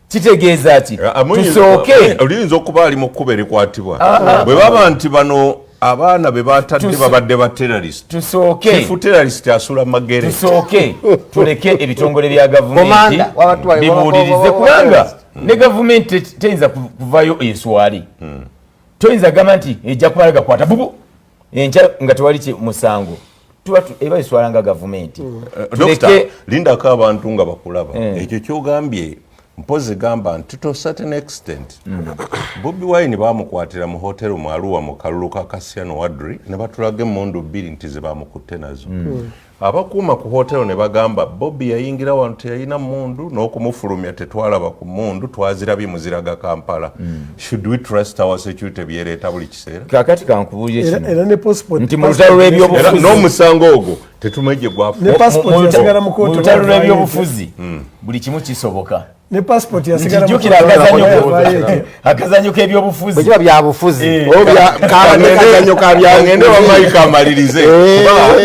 kitegeeza ki? Tusooke Oluyinza okuba ali mu kkuba erikwatibwa bwe baba nti bano abaana be batadde babadde ba terrorist. Tusooke Chief terrorist asula Magere. Tusooke tuleke ebitongole bya gavumenti Komanda, bibuulirize, kubanga ne gavumenti teyinza kuvayo eswale. Toyinza gamba nti ejja kumala gakwata bubu enkya nga tewali musango. Tuba eba eswala nga gavumenti. Dokita, Tuleke lindako abantu nga bakulaba. Ekyo kyogambye, mpozi gamba nti to certain extent Bobi Wine bamukwatira mu hotel mu Arua mu kalulu ka Kasiano Wadri, ne batulaga emmundu bbiri nti ze bamukutte nazo. Abakuuma ku hotel ne bagamba Bobi yayingira wano teyalina mundu, n'okumufulumya tetwalaba ku mundu, twazirabye muziraga Kampala. Should we trust our security byereeta buli kiseera? Kakati kankubuulire Era kino era ne passport nti mu lutalo Era lw'ebyobufuzi n'omusango ogwo tetumanyi gye gwafu. Ne passport yasigala mu mu kooti. lutalo lw'ebyobufuzi buli kimu kisoboka. Ne passport yasigala mu Ntijjukira kooti. akazanyo Yavaayo etya? akazanyo k'ebyobufuzi. Bwe kiba byabufuzi, Kazanyo ka bya Ngende bamayika amalirize, kuba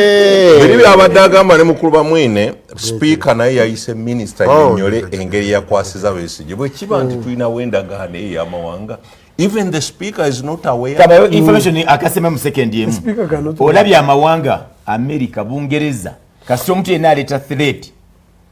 biri byabadde agamba ne mukulu Bamwine, sipiika naye yayise minisita yennyole engeri yakwasiza Besigye. Bwe kiba nti tulinawo endagaano eyo ey'amawanga, even the speaker is not aware. Kabayo information akasema mu sekendi emu. Speaker cannot- Olabye amawanga America, Bungereza, kasita omuntu yenna aleeta threat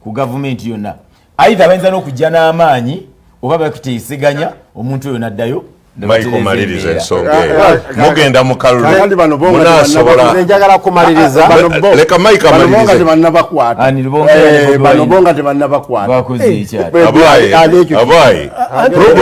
ku gavumenti yonna, either bayinza n'okujja n'amaanyi oba bakuteeseganya omuntu oyo n'addayo ne Michael, batereeza maliriza embeera. ensonga eyo. Mugenda mu kalulu, Kakati bano bo nga munaasobola Nze njagala kumaliriza. Bano bo- Leka Mike bano bo nga amalirize. tebannabakwata. Ani, Lubonga ne Bobi Bano Wine? bo nga tebannabakwata. Bakoze ekyali. Abaye, Ali ekyo- abaye. Program